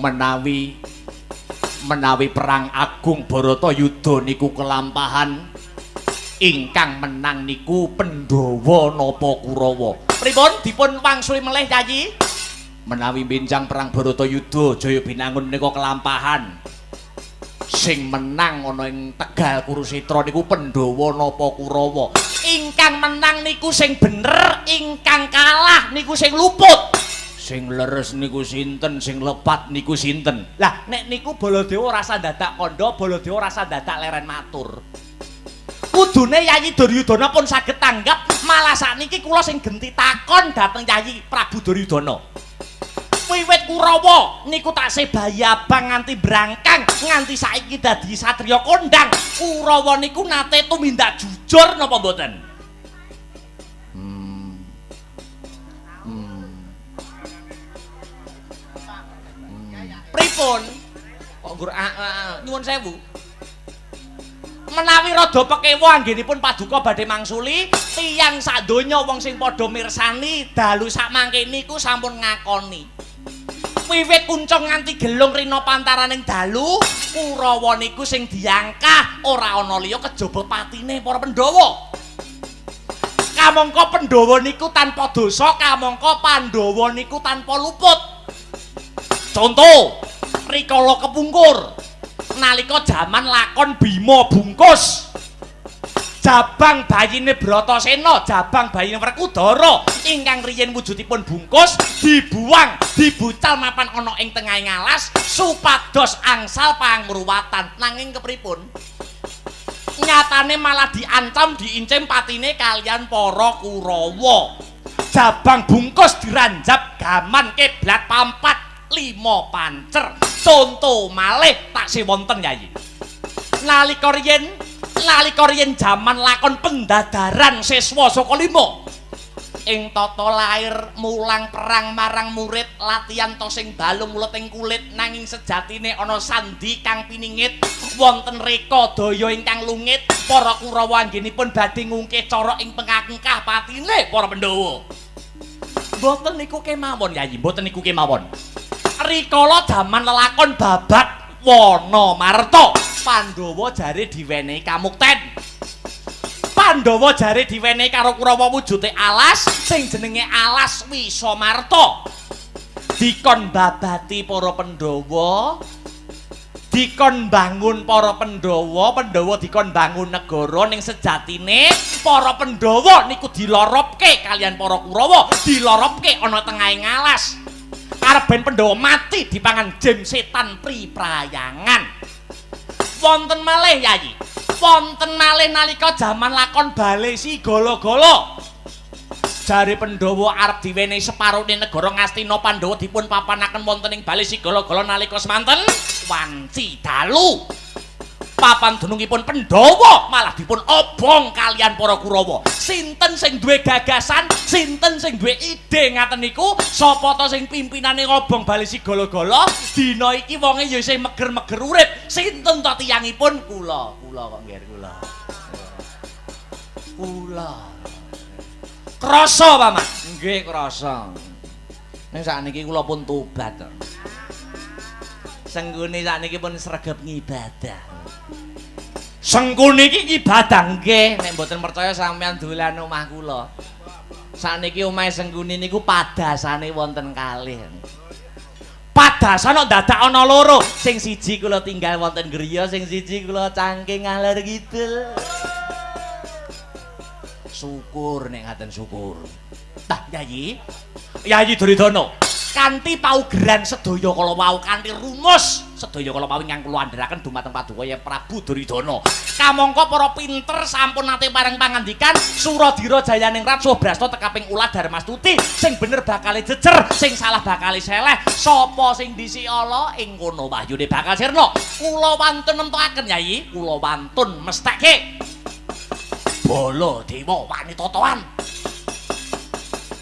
Menawi menawi perang agung Baratayuda niku kelampahan, ingkang menang niku Pandhawa napa Kurawa? Pripun dipun wangsuli melih Yayi? Menawi benjang perang Baratayuda Jaya Binangun menika kelampahan, sing menang ana ing Tegal Kurusetra niku Pandhawa napa Kurawa? Ingkang menang niku sing bener, ingkang kalah niku sing luput. Sing leres niku sinten, sing lepat niku sinten? Lah nek niku Baladewa ora usah dadak kandha, Baladewa ora usah dadak leren matur. Kudune Yayi Duryudana pun saged tanggap, malah sakniki kula sing genti takon dhateng Yayi Prabu Duryudana. Wiwit Kurawa niku taksih bayi abang nganti brangkang, nganti saiki dadi satriya kondang. Kurawa niku nate tumindak jujur napa mboten? Pripun? Kok nggur nyuwun sewu. Menawi rada pekewa anggenipun paduka badhe mangsuli, tiyang sak donya wong sing padha mirsani dalu sakmangke niku sampun ngakoni. Wiwit kuncung nganti gelung rina pantaraning dalu, Kurawa niku sing diangkah ora ana liya kejaba patine para Pandhawa. Kamangka Pandhawa niku tanpa dosa, kamangka Pandhawa niku tanpa luput. Contoh, rikala kepungkur nalika jaman lakon Bima Bungkus, jabang bayine Bratasena, jabang bayine Werkudara ingkang riyin wujudipun bungkus dibuang, dibucal mapan ana ing tengahing alas supados angsal pangruwatan. Nanging kepripun? Nyatane malah diancam, diincim patine kalian para Kurawa. Jabang bungkus diranjap gaman kiblat pampat 5 pancer. Conto malih taksih wonten Yayi. Nalika riyen jaman lakon pendadaran siswa saka 5 ing tata lair mulang perang marang murid, latihan tosing balung uleting kulit, nanging sejatine ana sandi kang piningit, wonten reka daya ingkang lungit. Para Kurawa anggenipun badhe ngungkih cara ing pengakengkah patine para Pandhawa. Mboten niku kemawon Yayi, mboten niku kemawon. Rikala jaman lelakon babat Wanamarta, Pandhawa jare diwenehi kamukten. Pandhawa jare diwenehi karo Kurawa wujude alas sing jenenge Alas Wisamarta. Dikon babati para Pandhawa, dikon bangun para Pandhawa, Pandhawa dikon bangun negara, ning sejatine para Pandhawa niku diloropke kalian para Kurawa, diloropke ana tengahing alas. Arep ben Pandhawa mati dipangan jim setan priprayangan. Wonten malih Yayi, wonten malih nalika jaman lakon Balesi Gala-Gala. Jare Pandhawa arep diwenehi separone negara Ngastina, Pandhawa dipun papanaken wonten ing Balesi Gala-Gala nalika semanten wanci dalu. Papan dunungipun Pandhawa malah dipun obong kalian para Kurawa. Sinten sing duwe gagasan, sinten sing duwe ide ngaten niku, sapa ta sing pimpinane ngobong Balesi Gala-Gala? Dina iki wonge ya isih meger-meger urip. Sinten ta tiyangipun? Kula, kula kok nggih kula. Kula. Krasa, Paman? Nggih, krasa. Ning sakniki kula pun tobat. Senggune sakniki pun sregep ngibadah. Sengkuni iki ibadah nggih, nek mboten percaya sampeyan dolan omah kula. Sakniki omahe Sengkuni niku padasane wonten kalih. Padasan kok dadak ana loro. Sing siji kula tinggal wonten griya, sing siji kula cangking ngalor kidul. Syukur nek ngaten syukur. Tah, Yayi. Yayi Duryudana, kanthi paugeran sedaya kala wau, kanthi rumus sedaya kala wau ingkang kula andharaken dumateng Paduka Kyai Prabu Duryudana. Kamangka para pinter sampun nate pareng pangandikan Suradira Jayaningrat Subrasta tekaping ulah Darmastuti, sing bener bakale jejer, sing salah bakale seleh. Sapa sing dhisik ala ing kono wahyune bakal sirna. Kula wantun nemtokaken Yayi, kula wantun mestheke Baladewa wani totoan.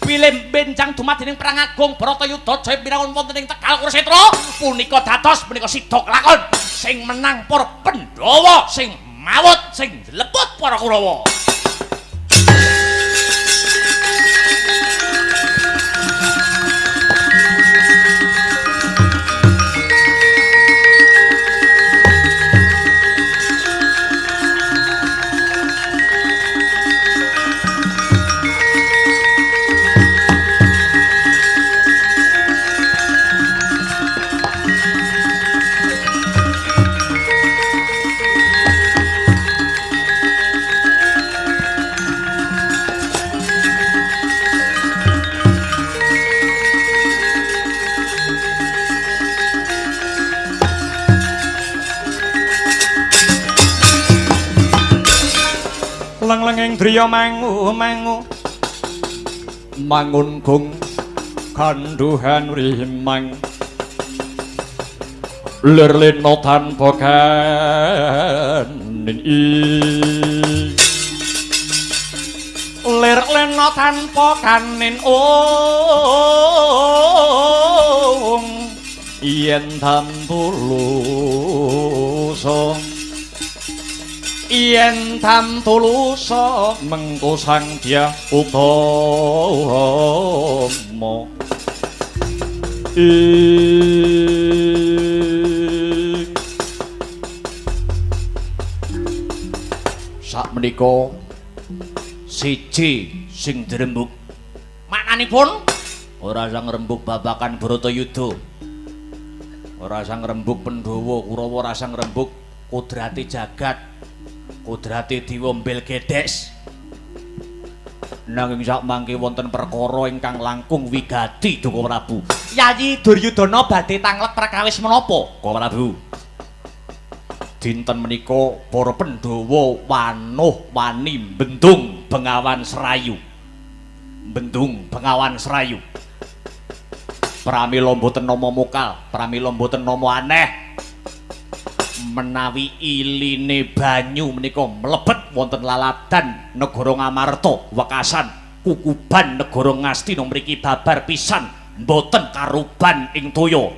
Bilih benjang dumadi ning perang agung Bharatayuda jaya pinangun wonten ing Tegal Kurusetra punika dados punika sida kelakon sing menang para Pandhawa, sing mawut sing jleput para Kurawa. Leng-lenging driya mangu-mangu mangun gung kanduhan rimang lir lena tanpa kanin lir lena tanpa kanin ong yen tantulusa yen tantulusa mengko Sang Dyah Utama. Sakmenika siji sing dirembug maknanipun ora sang rembug babakan Bharatayuda, ora sang rembug Pandhawa Kurawa, ora sang rembug kodrate jagat, kodrate dewa Mbelgedes. Nanging sak mangke wonten perkara ingkang langkung wigati Duka Prabu. Yayi Duryudana badhe tanglet perkawis menapa? Duka Prabu. Dinten menika para Pandhawa wanuh wani bendung Bengawan Serayu. Bendung Bengawan Serayu. Pramila mboten nama mokal, pramila mboten nama aneh. Menawi iline banyu menika mlebet wonten laladan negara Ngamarta wekasan kukuban negara Ngastina mriki babar pisan mboten karuban ing toya,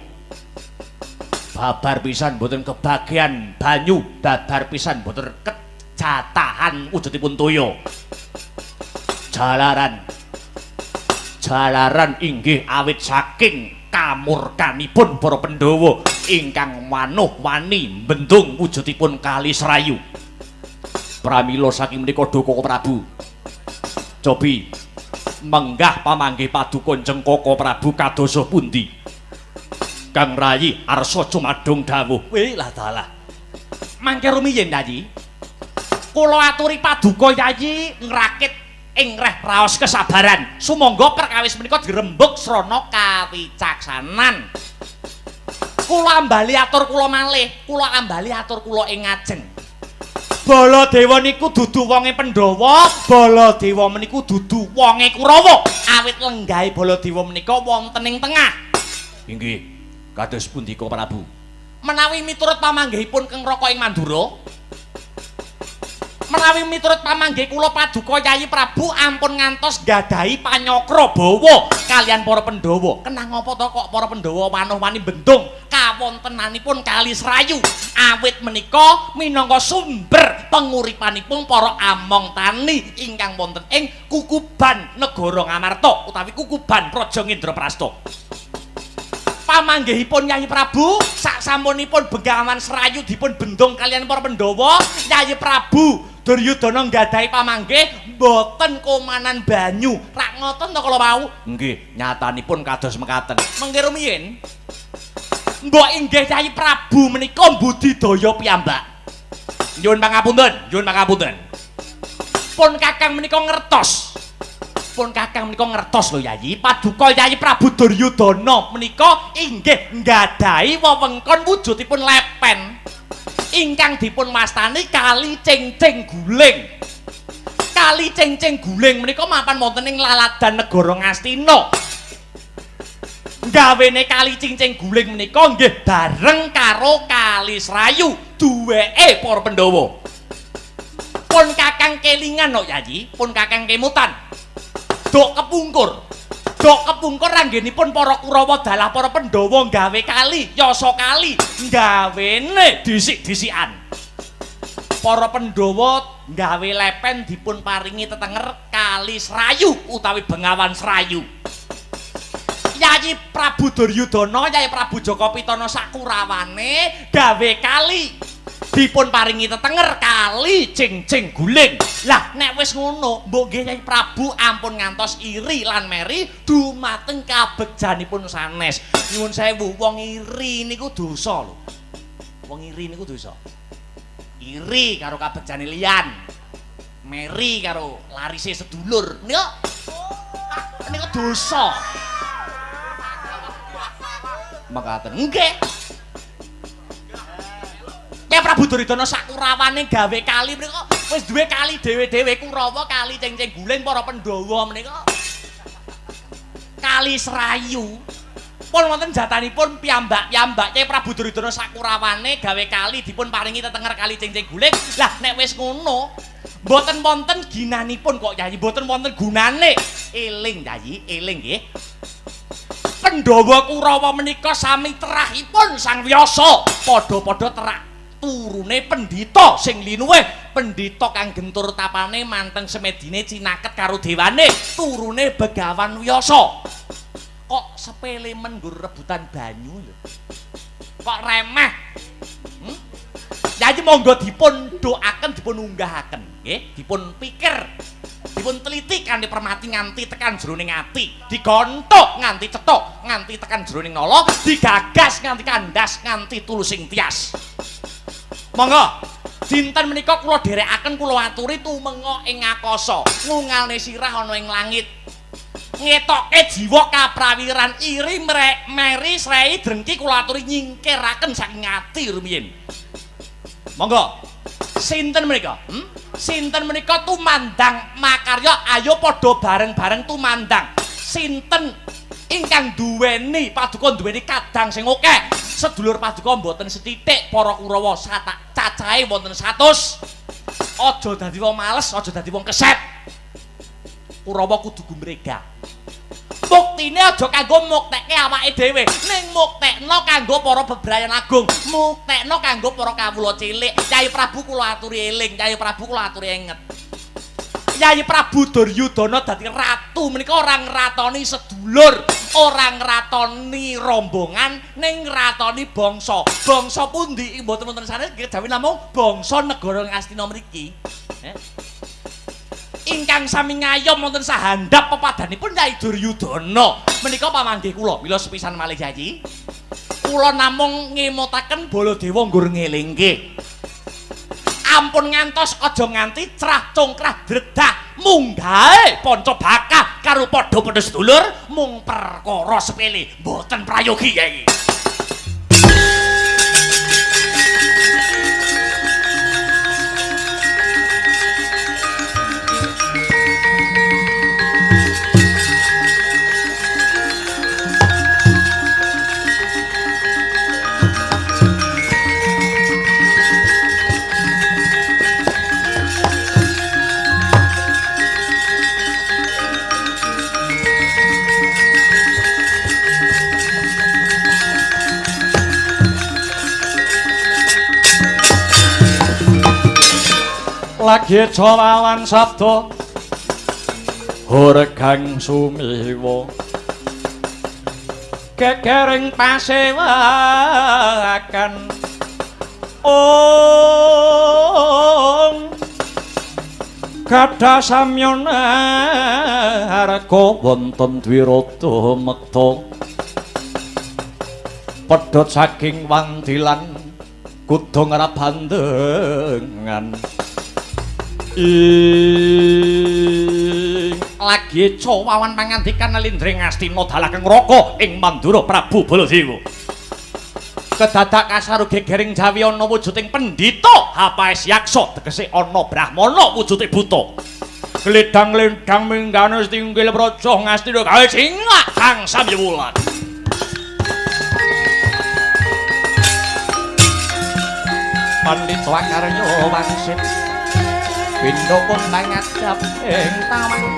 babar pisan mboten kebagian banyu, babar pisan mboten kejatahan wujudipun toya. Jalaran jalaran inggih awit saking kamurkanipun para Pandhawa ingkang wanuh wani bendung wujudipun Kali Serayu. Pramila saking menika Duka Prabu cobi menggah pamanggih paduka Jengkaka Prabu kadosa pundi? Kang Rayi arsa cumadung dawuh. Weh lah dalah. Mangke rumiyin Yayi. Kula aturi paduka Yayi ngrakit ing reh raos kesabaran. Sumangga perkawis menika dirembug srana kawicaksanan. Kula ambali atur kula malih, kula ambali atur kula ing ngajeng. Baladewa niku dudu wonge Pandhawa, Baladewa meniku dudu wonge Kurawa. Awit lenggahe Baladewa menika wonten ing tengah. Inggih, kados pundi Ka Prabu? Menawi miturut pamanggihipun Keng Raka ing Mandura, menawi miturut pamanggih kula paduka Yayi Prabu ampun ngantos gadahi panyakra bawa kalian para Pandhawa. Kenang apa to kok para Pandhawa wanuh-wani bendung kawontenanipun Kali Serayu? Awit menika minangka sumber penguripanipun para among tani ingkang wonten ing kukuban negara Ngamarta utawi kukuban Praja Indraprasta. Pamanggihipun Yayi Prabu saksampunipun Bengawan Serayu dipun bendung kalian para Pandhawa, Yayi Prabu Duryudana nggadahi pamanggih mboten komanan banyu. Rak ngoten to kala wau? Nggih, nyatanipun kados mekaten. Mengke rumiyin Mbok inggih Kyai Prabu menika mbudidaya piyambak. Nyuwun pangapunten, nyuwun pangapunten. Pun kakang menika ngertos. Pun kakang menika ngertos lho Yayi, paduka Yayi Prabu Duryudana menika inggih nggadahi wewengkon wujudipun lepen ingkang dipun wastani Kali Cengceng Guling. Kali Cengceng Guling menika mapan wonten ing laladan negara Ngastina. Gawene Kali Cengceng Guling menika nggih bareng karo Kali Srayu duweke para Pandhawa. Pun kakang kelingan kok Yayi, pun kakang kemutan. Dok kepungkur. Dok kepungkur anggenipun para Kurawa dalah para Pandhawa gawe kali, yasa kali, gawene disik-disikan. Para Pandhawa gawe lepen dipun paringi tetenger Kali Srayu utawi Bengawan Srayu. Yayi Prabu Duryudana, Yayi Prabu Jaka Pitana sakurawane gawe kali dipun paringi tetenger Kali Cengceng Guling. Lah nek wis ngono, mbok nggih Yayi Prabu ampun ngantos iri lan meri dumateng kabegjanipun sanes. Nyuwun sewu, wong iri niku dosa lho. Wong iri niku dosa. Iri karo kabegjane liyan, meri karo larise sedulur. Niku niku dosa. Mekaten. Nggih. Kyai Prabu Duryudana sakurawane gawe kali menika wis duwe kali dhewe-dhewe Kurawa Kali Cengceng Guling para Pandhawa menika. Kali Srayu. Pun wonten jatanipun piyambak-piyambak Kyai Prabu Duryudana sakurawane gawe kali dipun paringi tetenger Kali Cengceng Guling. Lah nek wis ngono, mboten wonten ginanipun kok Yayi, mboten wonten gunane. Eling Yayi, eling nggih. Pandhawa Kurawa menika sami terahipun Sang Wyasa, padha-padha terak turune pendhita sing linuwih, pendhita kang gentur tapane manteng semedine cinaket karo dewane, turune Begawan Wyasa. Kok sepele men nggur rebutan banyu lho. Kok remeh. Yayi monggo dipun doaken, dipun unggahaken, nggih, dipun pikir, dipun teliti kanthi permati nganti tekan jroning ati, digontok nganti cetok, nganti tekan jroning nala, digagas nganti kandas, nganti tulusing tias. Monggo, dinten menika kula dherekaken, kula aturi tumenga ing akasa, ngungalne sirah ana ing langit. Ngetoke jiwa kaprawiran iri meri srei drengki kula aturi nyingkiraken saking ati rumiyin. Monggo. Sinten menika? Sinten menika tumandang makarya, ayo padha bareng-bareng tumandang. Sinten ingkang duweni paduka duweni kadang sing akeh. Sedulur paduka mboten sethithik, para Kurawa satak cacahe wonten 100. Aja dadi wong males, aja dadi wong keset. Kurawa kudu gumregah. Buktine aja kanggo muktekke awake dhewe, ning muktekno kanggo para bebrayan agung, muktekno kanggo para kawula cilik. Kyai Prabu kula aturi eling, Kyai Prabu kula aturi enget. Kyai Prabu Duryudana dadi ratu menika ora ngratoni sedulur, ora ngratoni rombongan, ning ngratoni bangsa. Bangsa pundi mboten wonten sanes kejawi namung bangsa negara Ngastina mriki. Ingkang sami ngayom wonten sahandap pepadanipun Kyai Duryudana menika pamanggih kula. Mila sepisan malih Yayi, kula namung ngemutaken Baladewa nggur ngelingke. Ampun ngantos aja nganti crah congkrah dredah munggahe panca bakah karo padha-padha sedulur mung perkara sepele mboten prayogi Yayi. Lagi jalawan sabda horgang sumiwa gegering pasewakan ong gadah samyana harga wonten dwirata mekta Pedhot saking wandilan kudu ngrabandengan. Ing lagi cawawan pangandikan Lindring Astina dalakeng neraka ing Mandura Prabu Baladewa. Kedadak kasaru gegering Jawi ana wujuding pendhita Hapaes Yaksa tegese ana brahmana wujude buta. Gledang-ledang minggane tinggil praja Ngastina gawe singak kang samyewulan. Pandhita akarya wangsit pindha kondang ngajap ing tawang.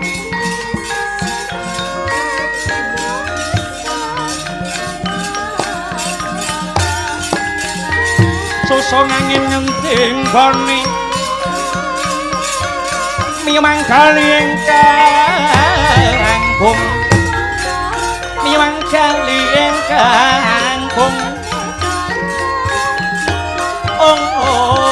Susung angin ngenting bani miyanggali ingkang bung miyanggali ingkang bung ong ong.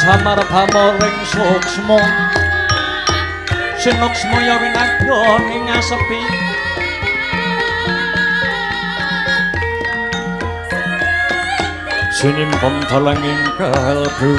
Samar pamoring suksma sinuksma ya winagya ing asepi sinimpon dalang ing kalbu.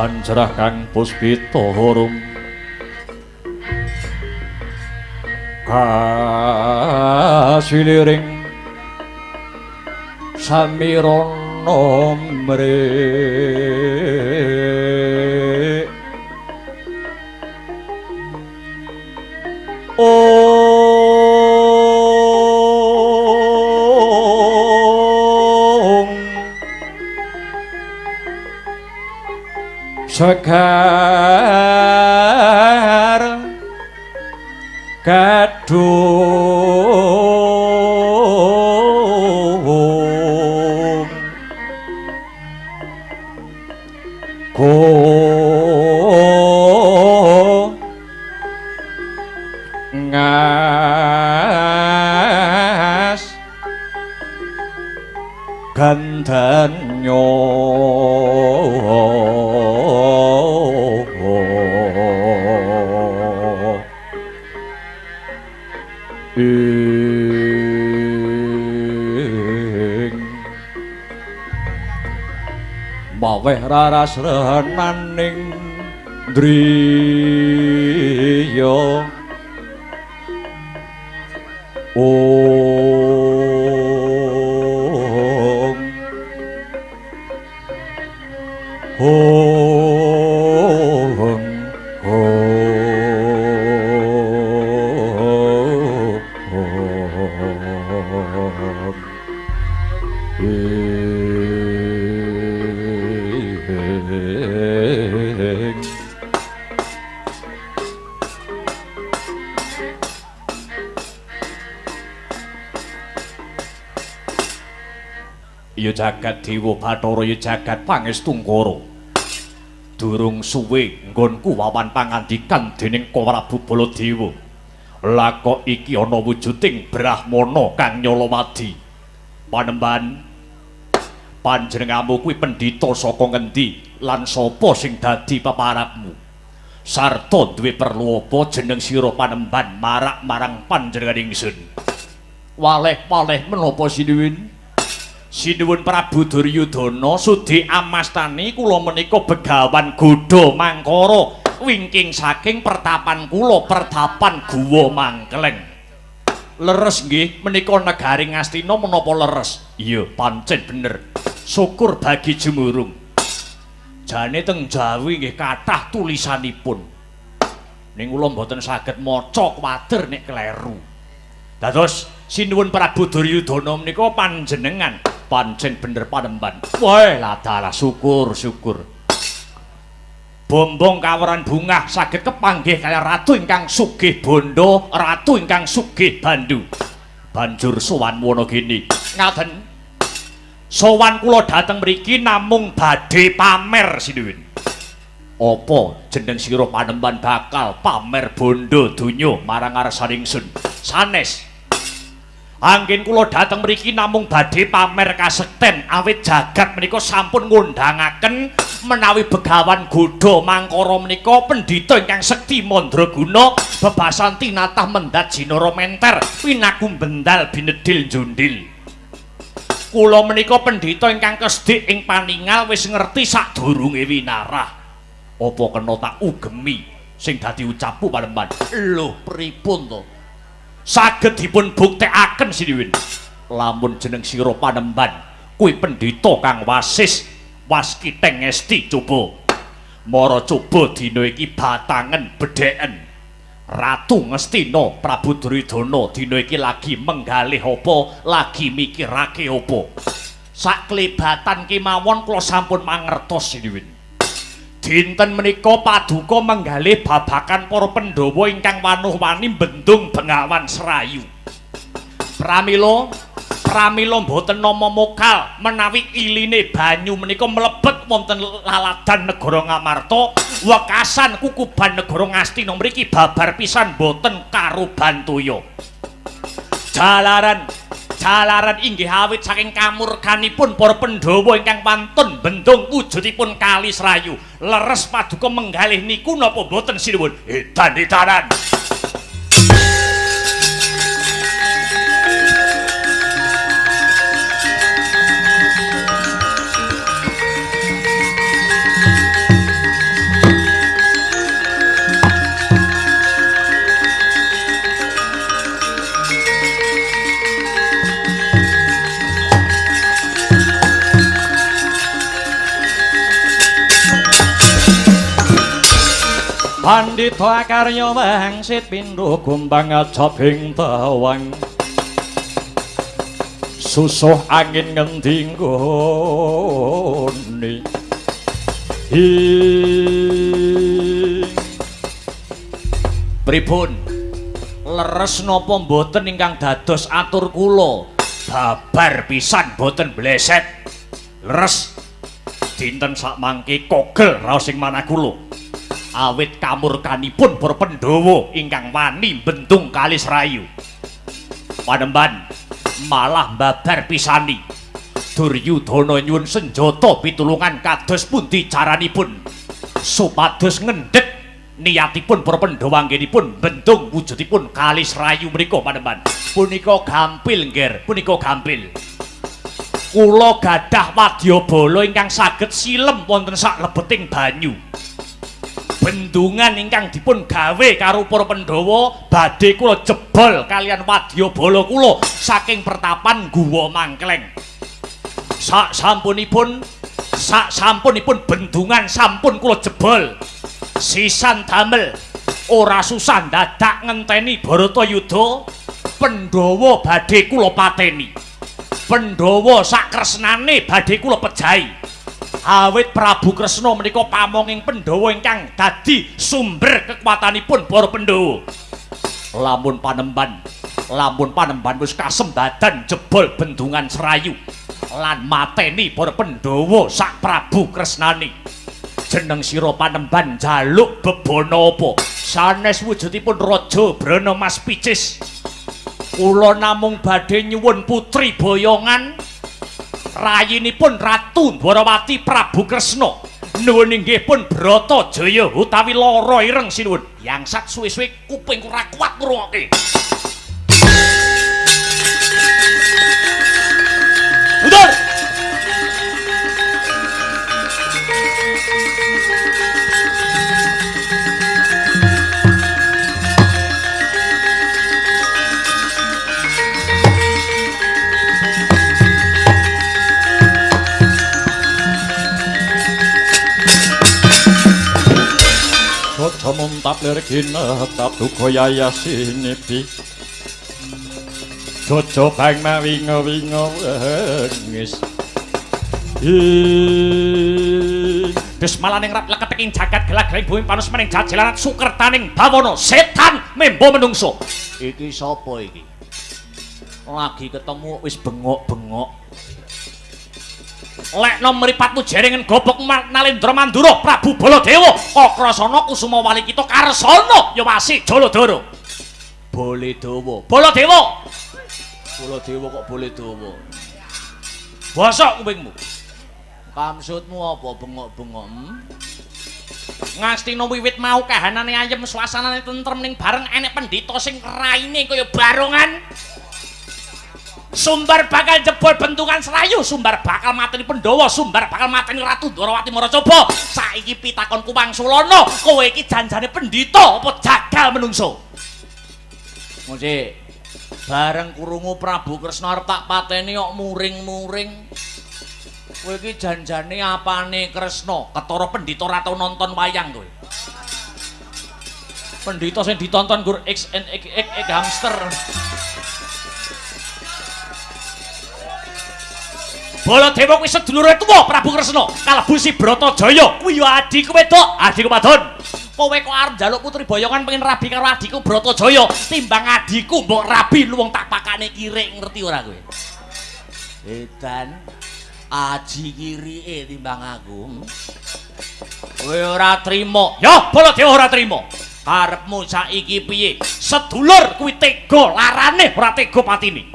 Anjarah kang puspita harum kasiliring samirana mrek ong segar kadung go ngas gandanyo ing maweh raras renaning driya ong ong ong. ya jagat dewa Bathara ya jagat pangestungkara. Durung suwe nggonku wawan pangandikan dening Prabu Baladewa. Lah kok iki ana wujuding brahmana kang nyalawadi. Panembahan, panjenenganmu kuwi pendhita saka ngendi lan sapa sing dadi peparapmu? Sarta duwe perlu apa jeneng sira panembahan marak marang panjenengan ingsun? Waleh-waleh menapa sinuwun? Sinuwun Prabu Duryudana sudi amastani kula menika Begawan Godha Mangkara wingking saking pertapan kula pertapan Guwa Mangkleng. Leres nggih menika negari Ngastina menapa leres? Iya, pancen bener. Syukur bagi jumurung. Jane teng Jawi nggih kathah tulisanipun. Ning kula mboten saged maca kuwatir nek kleru. Dados sinuwun Prabu Duryudana menika panjenengan pancen bener panembahan. Wah, ladalah syukur syukur. Bombong kaweran bungah saged kepanggih kaya ratu ingkang sugih bondo, ratu ingkang sugih bandu. Banjur sowan Wanagini. Ngaten. Sowan kula dhateng mriki namung badhe pamer sinuwun. Apa jeneng sira panembahan bakal pamer bondo donya marang ngarsaning ingsun? Sanes. Anggen kula dhateng mriki namung badhe pamer kasekten awit jagat menika sampun ngundhangaken menawi Begawan Godha Mangkara menika pendhita ingkang sekti mandraguna bebasan tinatah mendhat jinara menter pinaku bendal binedhil njundil. Kula menika pendhita ingkang kesdik ing paningal wis ngerti sadurunge winarah. Apa kena tak ugemi sing dadi ucapku panembahan? Lho pripun to? Saged dipun buktekaken sinuwun. Lamun jeneng sira panembahan kuwi pendhita kang wasis waskiteng ngesti coba. Mara coba dina iki batangen bedheken. Ratu Ngastina Prabu Duryudana dina iki lagi menggalih apa, lagi mikirake apa. Saklebatan kemawon kula sampun mangertos sinuwun. Dinten menika paduka menggalih babakan para Pandhawa ingkang wanuh-wani bendung Bengawan Serayu. Pramila mboten nama mokal menawi iline banyu menika mlebet wonten laladan negara Ngamarta, wekasan kukuban negara Ngastina mriki babar pisan mboten karuban toya. Jalaran inggih awit saking kamurkanipun para Pandhawa ingkang wantun bendung wujudipun Kali Serayu. Leres paduka menggalih niku napa mboten sinuwun? Edan-edanan. Pandhita karya wangsit pindha gombang ajabing tawang. Susuh angin ngendi nggone. Pripun? Leres napa mboten ingkang dados atur kula? Babar pisan mboten bleset. Leres dinten sakmangke kogel raos ing manah kula. Awit kamurkanipun para Pandhawa ingkang wani bendung Kali Serayu. Panembahan malah mbabar pisani. Duryudana nyuwun senjata pitulungan kados pundi caranipun supados ngendhet niatipun para Pandhawa anggenipun bendung wujudipun Kali Serayu menika panembahan. Punika gampil ngger, punika gampil. Kula gadah wadyabala ingkang saged silem wonten saklebeting banyu. Bendungan ingkang dipun gawe karo para Pandhawa badhe kula jebol kalian wadyabala kula saking pertapan Guwa Mangkleng. Sak sampunipun bendungan sampun kula jebol. Sisan damel ora susah dadak ngenteni Bharatayuda, Pandhawa badhe kula pateni. Pandhawa sak kresnane badhe kula pejahi. Awit Prabu Kresna menika pamonging Pandhawa ingkang dadi sumber kekuatanipun para Pandhawa. Lamun panembahan wis kasembadan jebol bendungan Serayu. Lan mateni para Pandhawa sak Prabu Kresnani. Jeneng sira panemban njaluk bebana apa? Sanes wujudipun Raja Brana Mas Picis. Kula namung badhe nyuwun putri boyongan rayinipun Ratu Dwarawati Prabu Kresna. Nuwun inggih pun Bratajaya utawi Lara Ireng sinuwun. Yangsat suwe-suwe kupingku ora kuat ngrungokke. Mundur. Aja muntap lir ginetap duka yayasinipi. Jojo bang mawinga-winga wengis. Bismalaning rat leketeking jagat gelagling bumi panus mening jajilanat sukertaning bawana setan membo menungso. Iki sapa iki? Lagi ketemu wis bengok-bengok. Lekno mripatmu jeringan gobok Nalendra Mandura Prabu Baladewa Kakrasana Kusuma Walikita Karsana ya wasi Jaladara. Baladewa. Baladewa. Baladewa kok Baladewa. Bosok kupingmu. Maksudmu apa bengok-bengok? Ngastina wiwit mau kahanane ayem suasanane tentrem ning bareng enek pendhita sing raine kaya barongan. Sumbar bakal jebol bentukan serayu, sumbar bakal mateni Pandhawa, sumbar bakal mateni Ratu Dwarawati Maracoba. Saiki pitakonku Wangsulana, kowe iki janjane pendhita apa jagal menungso? Ngoce, bareng krungu Prabu Kresna arep tak pateni kok muring-muring. Kowe iki janjane apane Kresna? Ketara pendhita ora tau nonton wayang kowe. Pendhita sing ditonton gur X N X X X hamster. Baladewa kuwi sedulure tuwa Prabu Kresna, kalebu si Bratajaya. Kuwi ya adhiku wedok, adhiku wadon. Kowe kok arep njaluk putri boyongan pengen rabi karo adhiku Bratajaya, timbang adhiku mbok rabi luwung tak pakane kirik, ngerti ora kowe? Edan aji kirike timbang aku. Kowe ora trima. Ya, Baladewa ora trima. Karepmu saiki piye? Sedulur kuwi tega larane ora tega patine.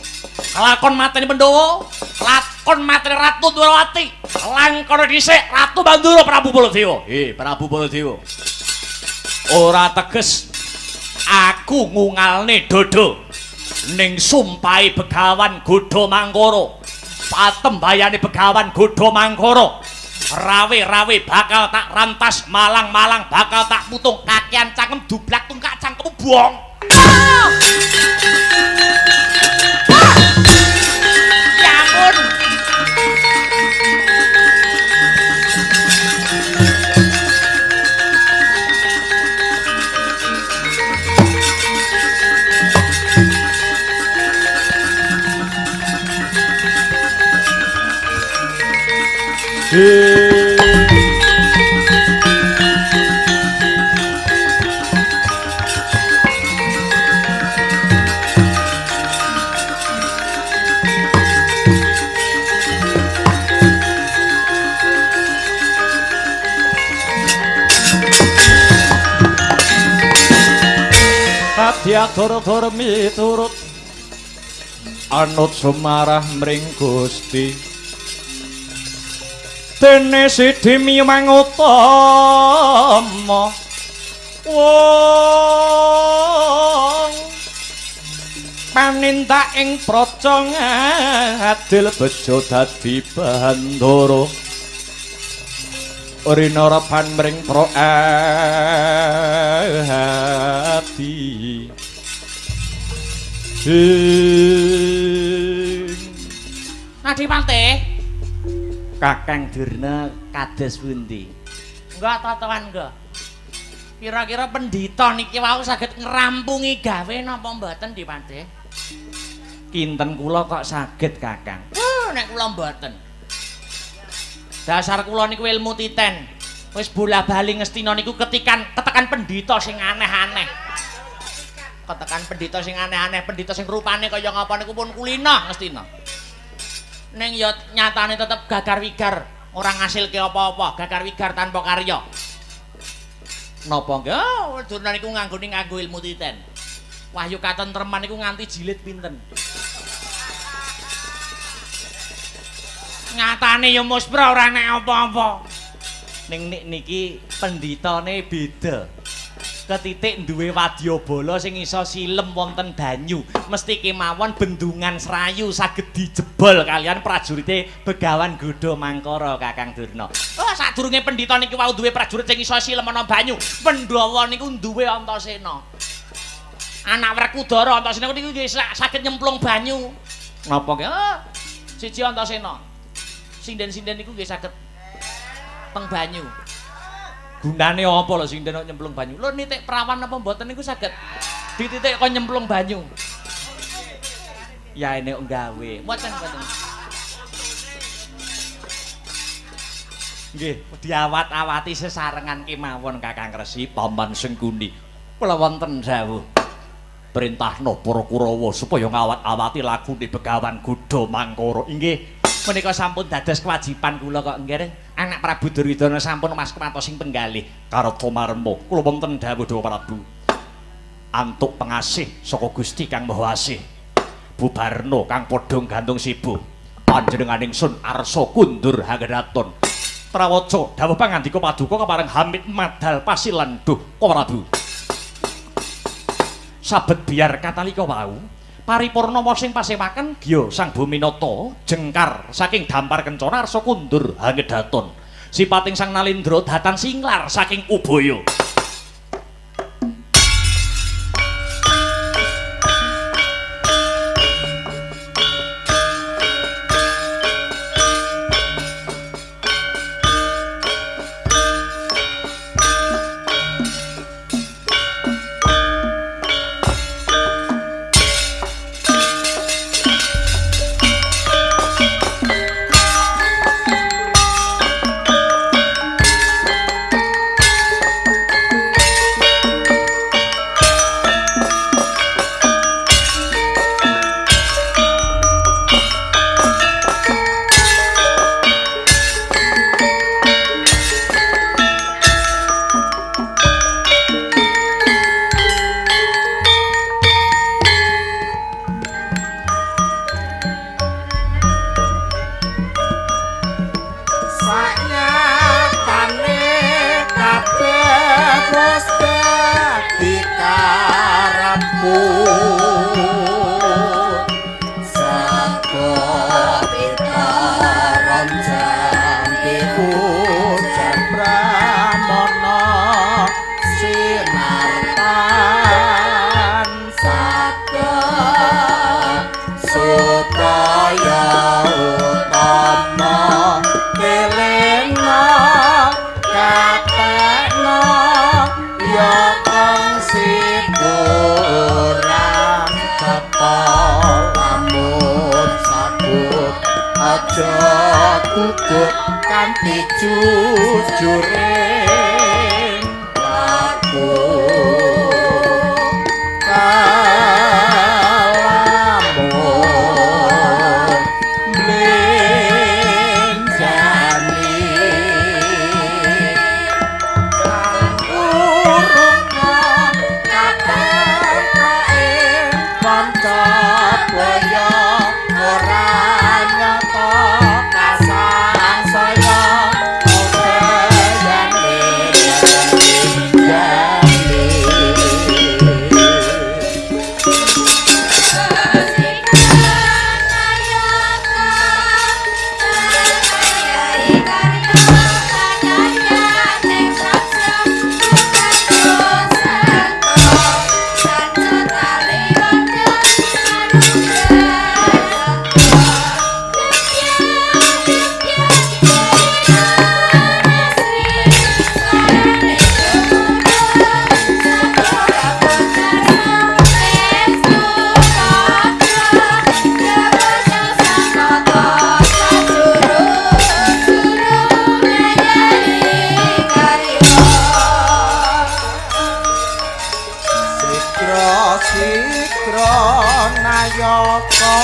Lakon mateni Pandhawa, lakon mateni Ratu Dwarawati, langkon dhisik Ratu Mandura Prabu Baladewa. Prabu Baladewa. Ora teges aku ngungalne dodo ning sumpahe Begawan Godha Mangkara. Patembayane Begawan Godha Mangkara. Rawe-rawe bakal tak rantas, malang-malang bakal tak putung, kakean cangkem dublak tungkak cangkemmu buang. Ya ampun. Diatur-atur miturut anut sumarah mring Gusti. Dene sidi miyang utama wong panindak ing praja ngadil bejo dadi bandara rina reban mring ati. Adipati Kakang Durna kados pundi? Enggak totoan enggak. Kira-kira pendhita niki wau saged ngrampungi gawe napa mboten Dipati? Kinten kula kok saged Kakang? Nek kula mboten. Dasar kula niku ilmu titen. Wis bola-bali ngestina niku ketikan ketekan pendhita sing aneh-aneh. Ketekan pendhita sing aneh-aneh, pendhita sing rupane kaya ngapa niku pun kulina ngestina. Ning ya nyatane tetep gagar wigar, ora ngasilke apa-apa, gagar wigar tanpa karya. Napa nggih? Oh, Durna niku nganggone nganggo ilmu titen. Wahyu Katentreman niku nganti jilid pinten. Nyatane ya muspra ora nek apa-apa. Ning nek niki penditane beda. Ketitik duwe wadyabala sing iso silem wonten banyu. Mesti kemawon bendungan Serayu saged dijebol kalian prajurite Begawan Gudha Mangkara Kakang Durna. Oh, sadurunge pendhita niki wau duwe prajurit sing iso silem ana banyu, Pandhawa niku duwe Antasena. Anak Werkudara Antasena niku nggih saged nyemplung banyu. Napa nggih? Oh, siji Antasena. Sinden-sinden niku nggih saged teng banyu. Gunane apa lho sinden kok nyemplung banyu? Lho nitik prawan apa mboten niku saged dititik kok nyemplung banyu. Ya ene kok gawe. Mboten mboten. Nggih, diawat-awati sesarengan kemawon Kakang Resi Paman Sengkuni. Kula wonten dawuh. Perintahno para Kurawa supaya ngawat-awati lagune Begawan Gudha Mangkara. Inggih, menika sampun dados kewajiban kula kok nggih. Anak Prabu Duryudana sampun mas sing penggalih. Karta marma, kula wonten dawuh Dewa Prabu. Antuk pengasih saka Gusti Kang Maha Asih. Bubarno kang padha gantung sibu. Panjenengan ingsun arsa kundur hanggedaton. Prawaca dawuh pangandika paduka kepareng Hamid madal pasilan duh Prabu. Sabet biar katalika wau paripurna sing pasewaken gya Sang Buminata jengkar saking dampar kencana arsa kundur hangedaton. Sipating Sang Nalindra datan singlar saking ubaya. Sikra nayaka.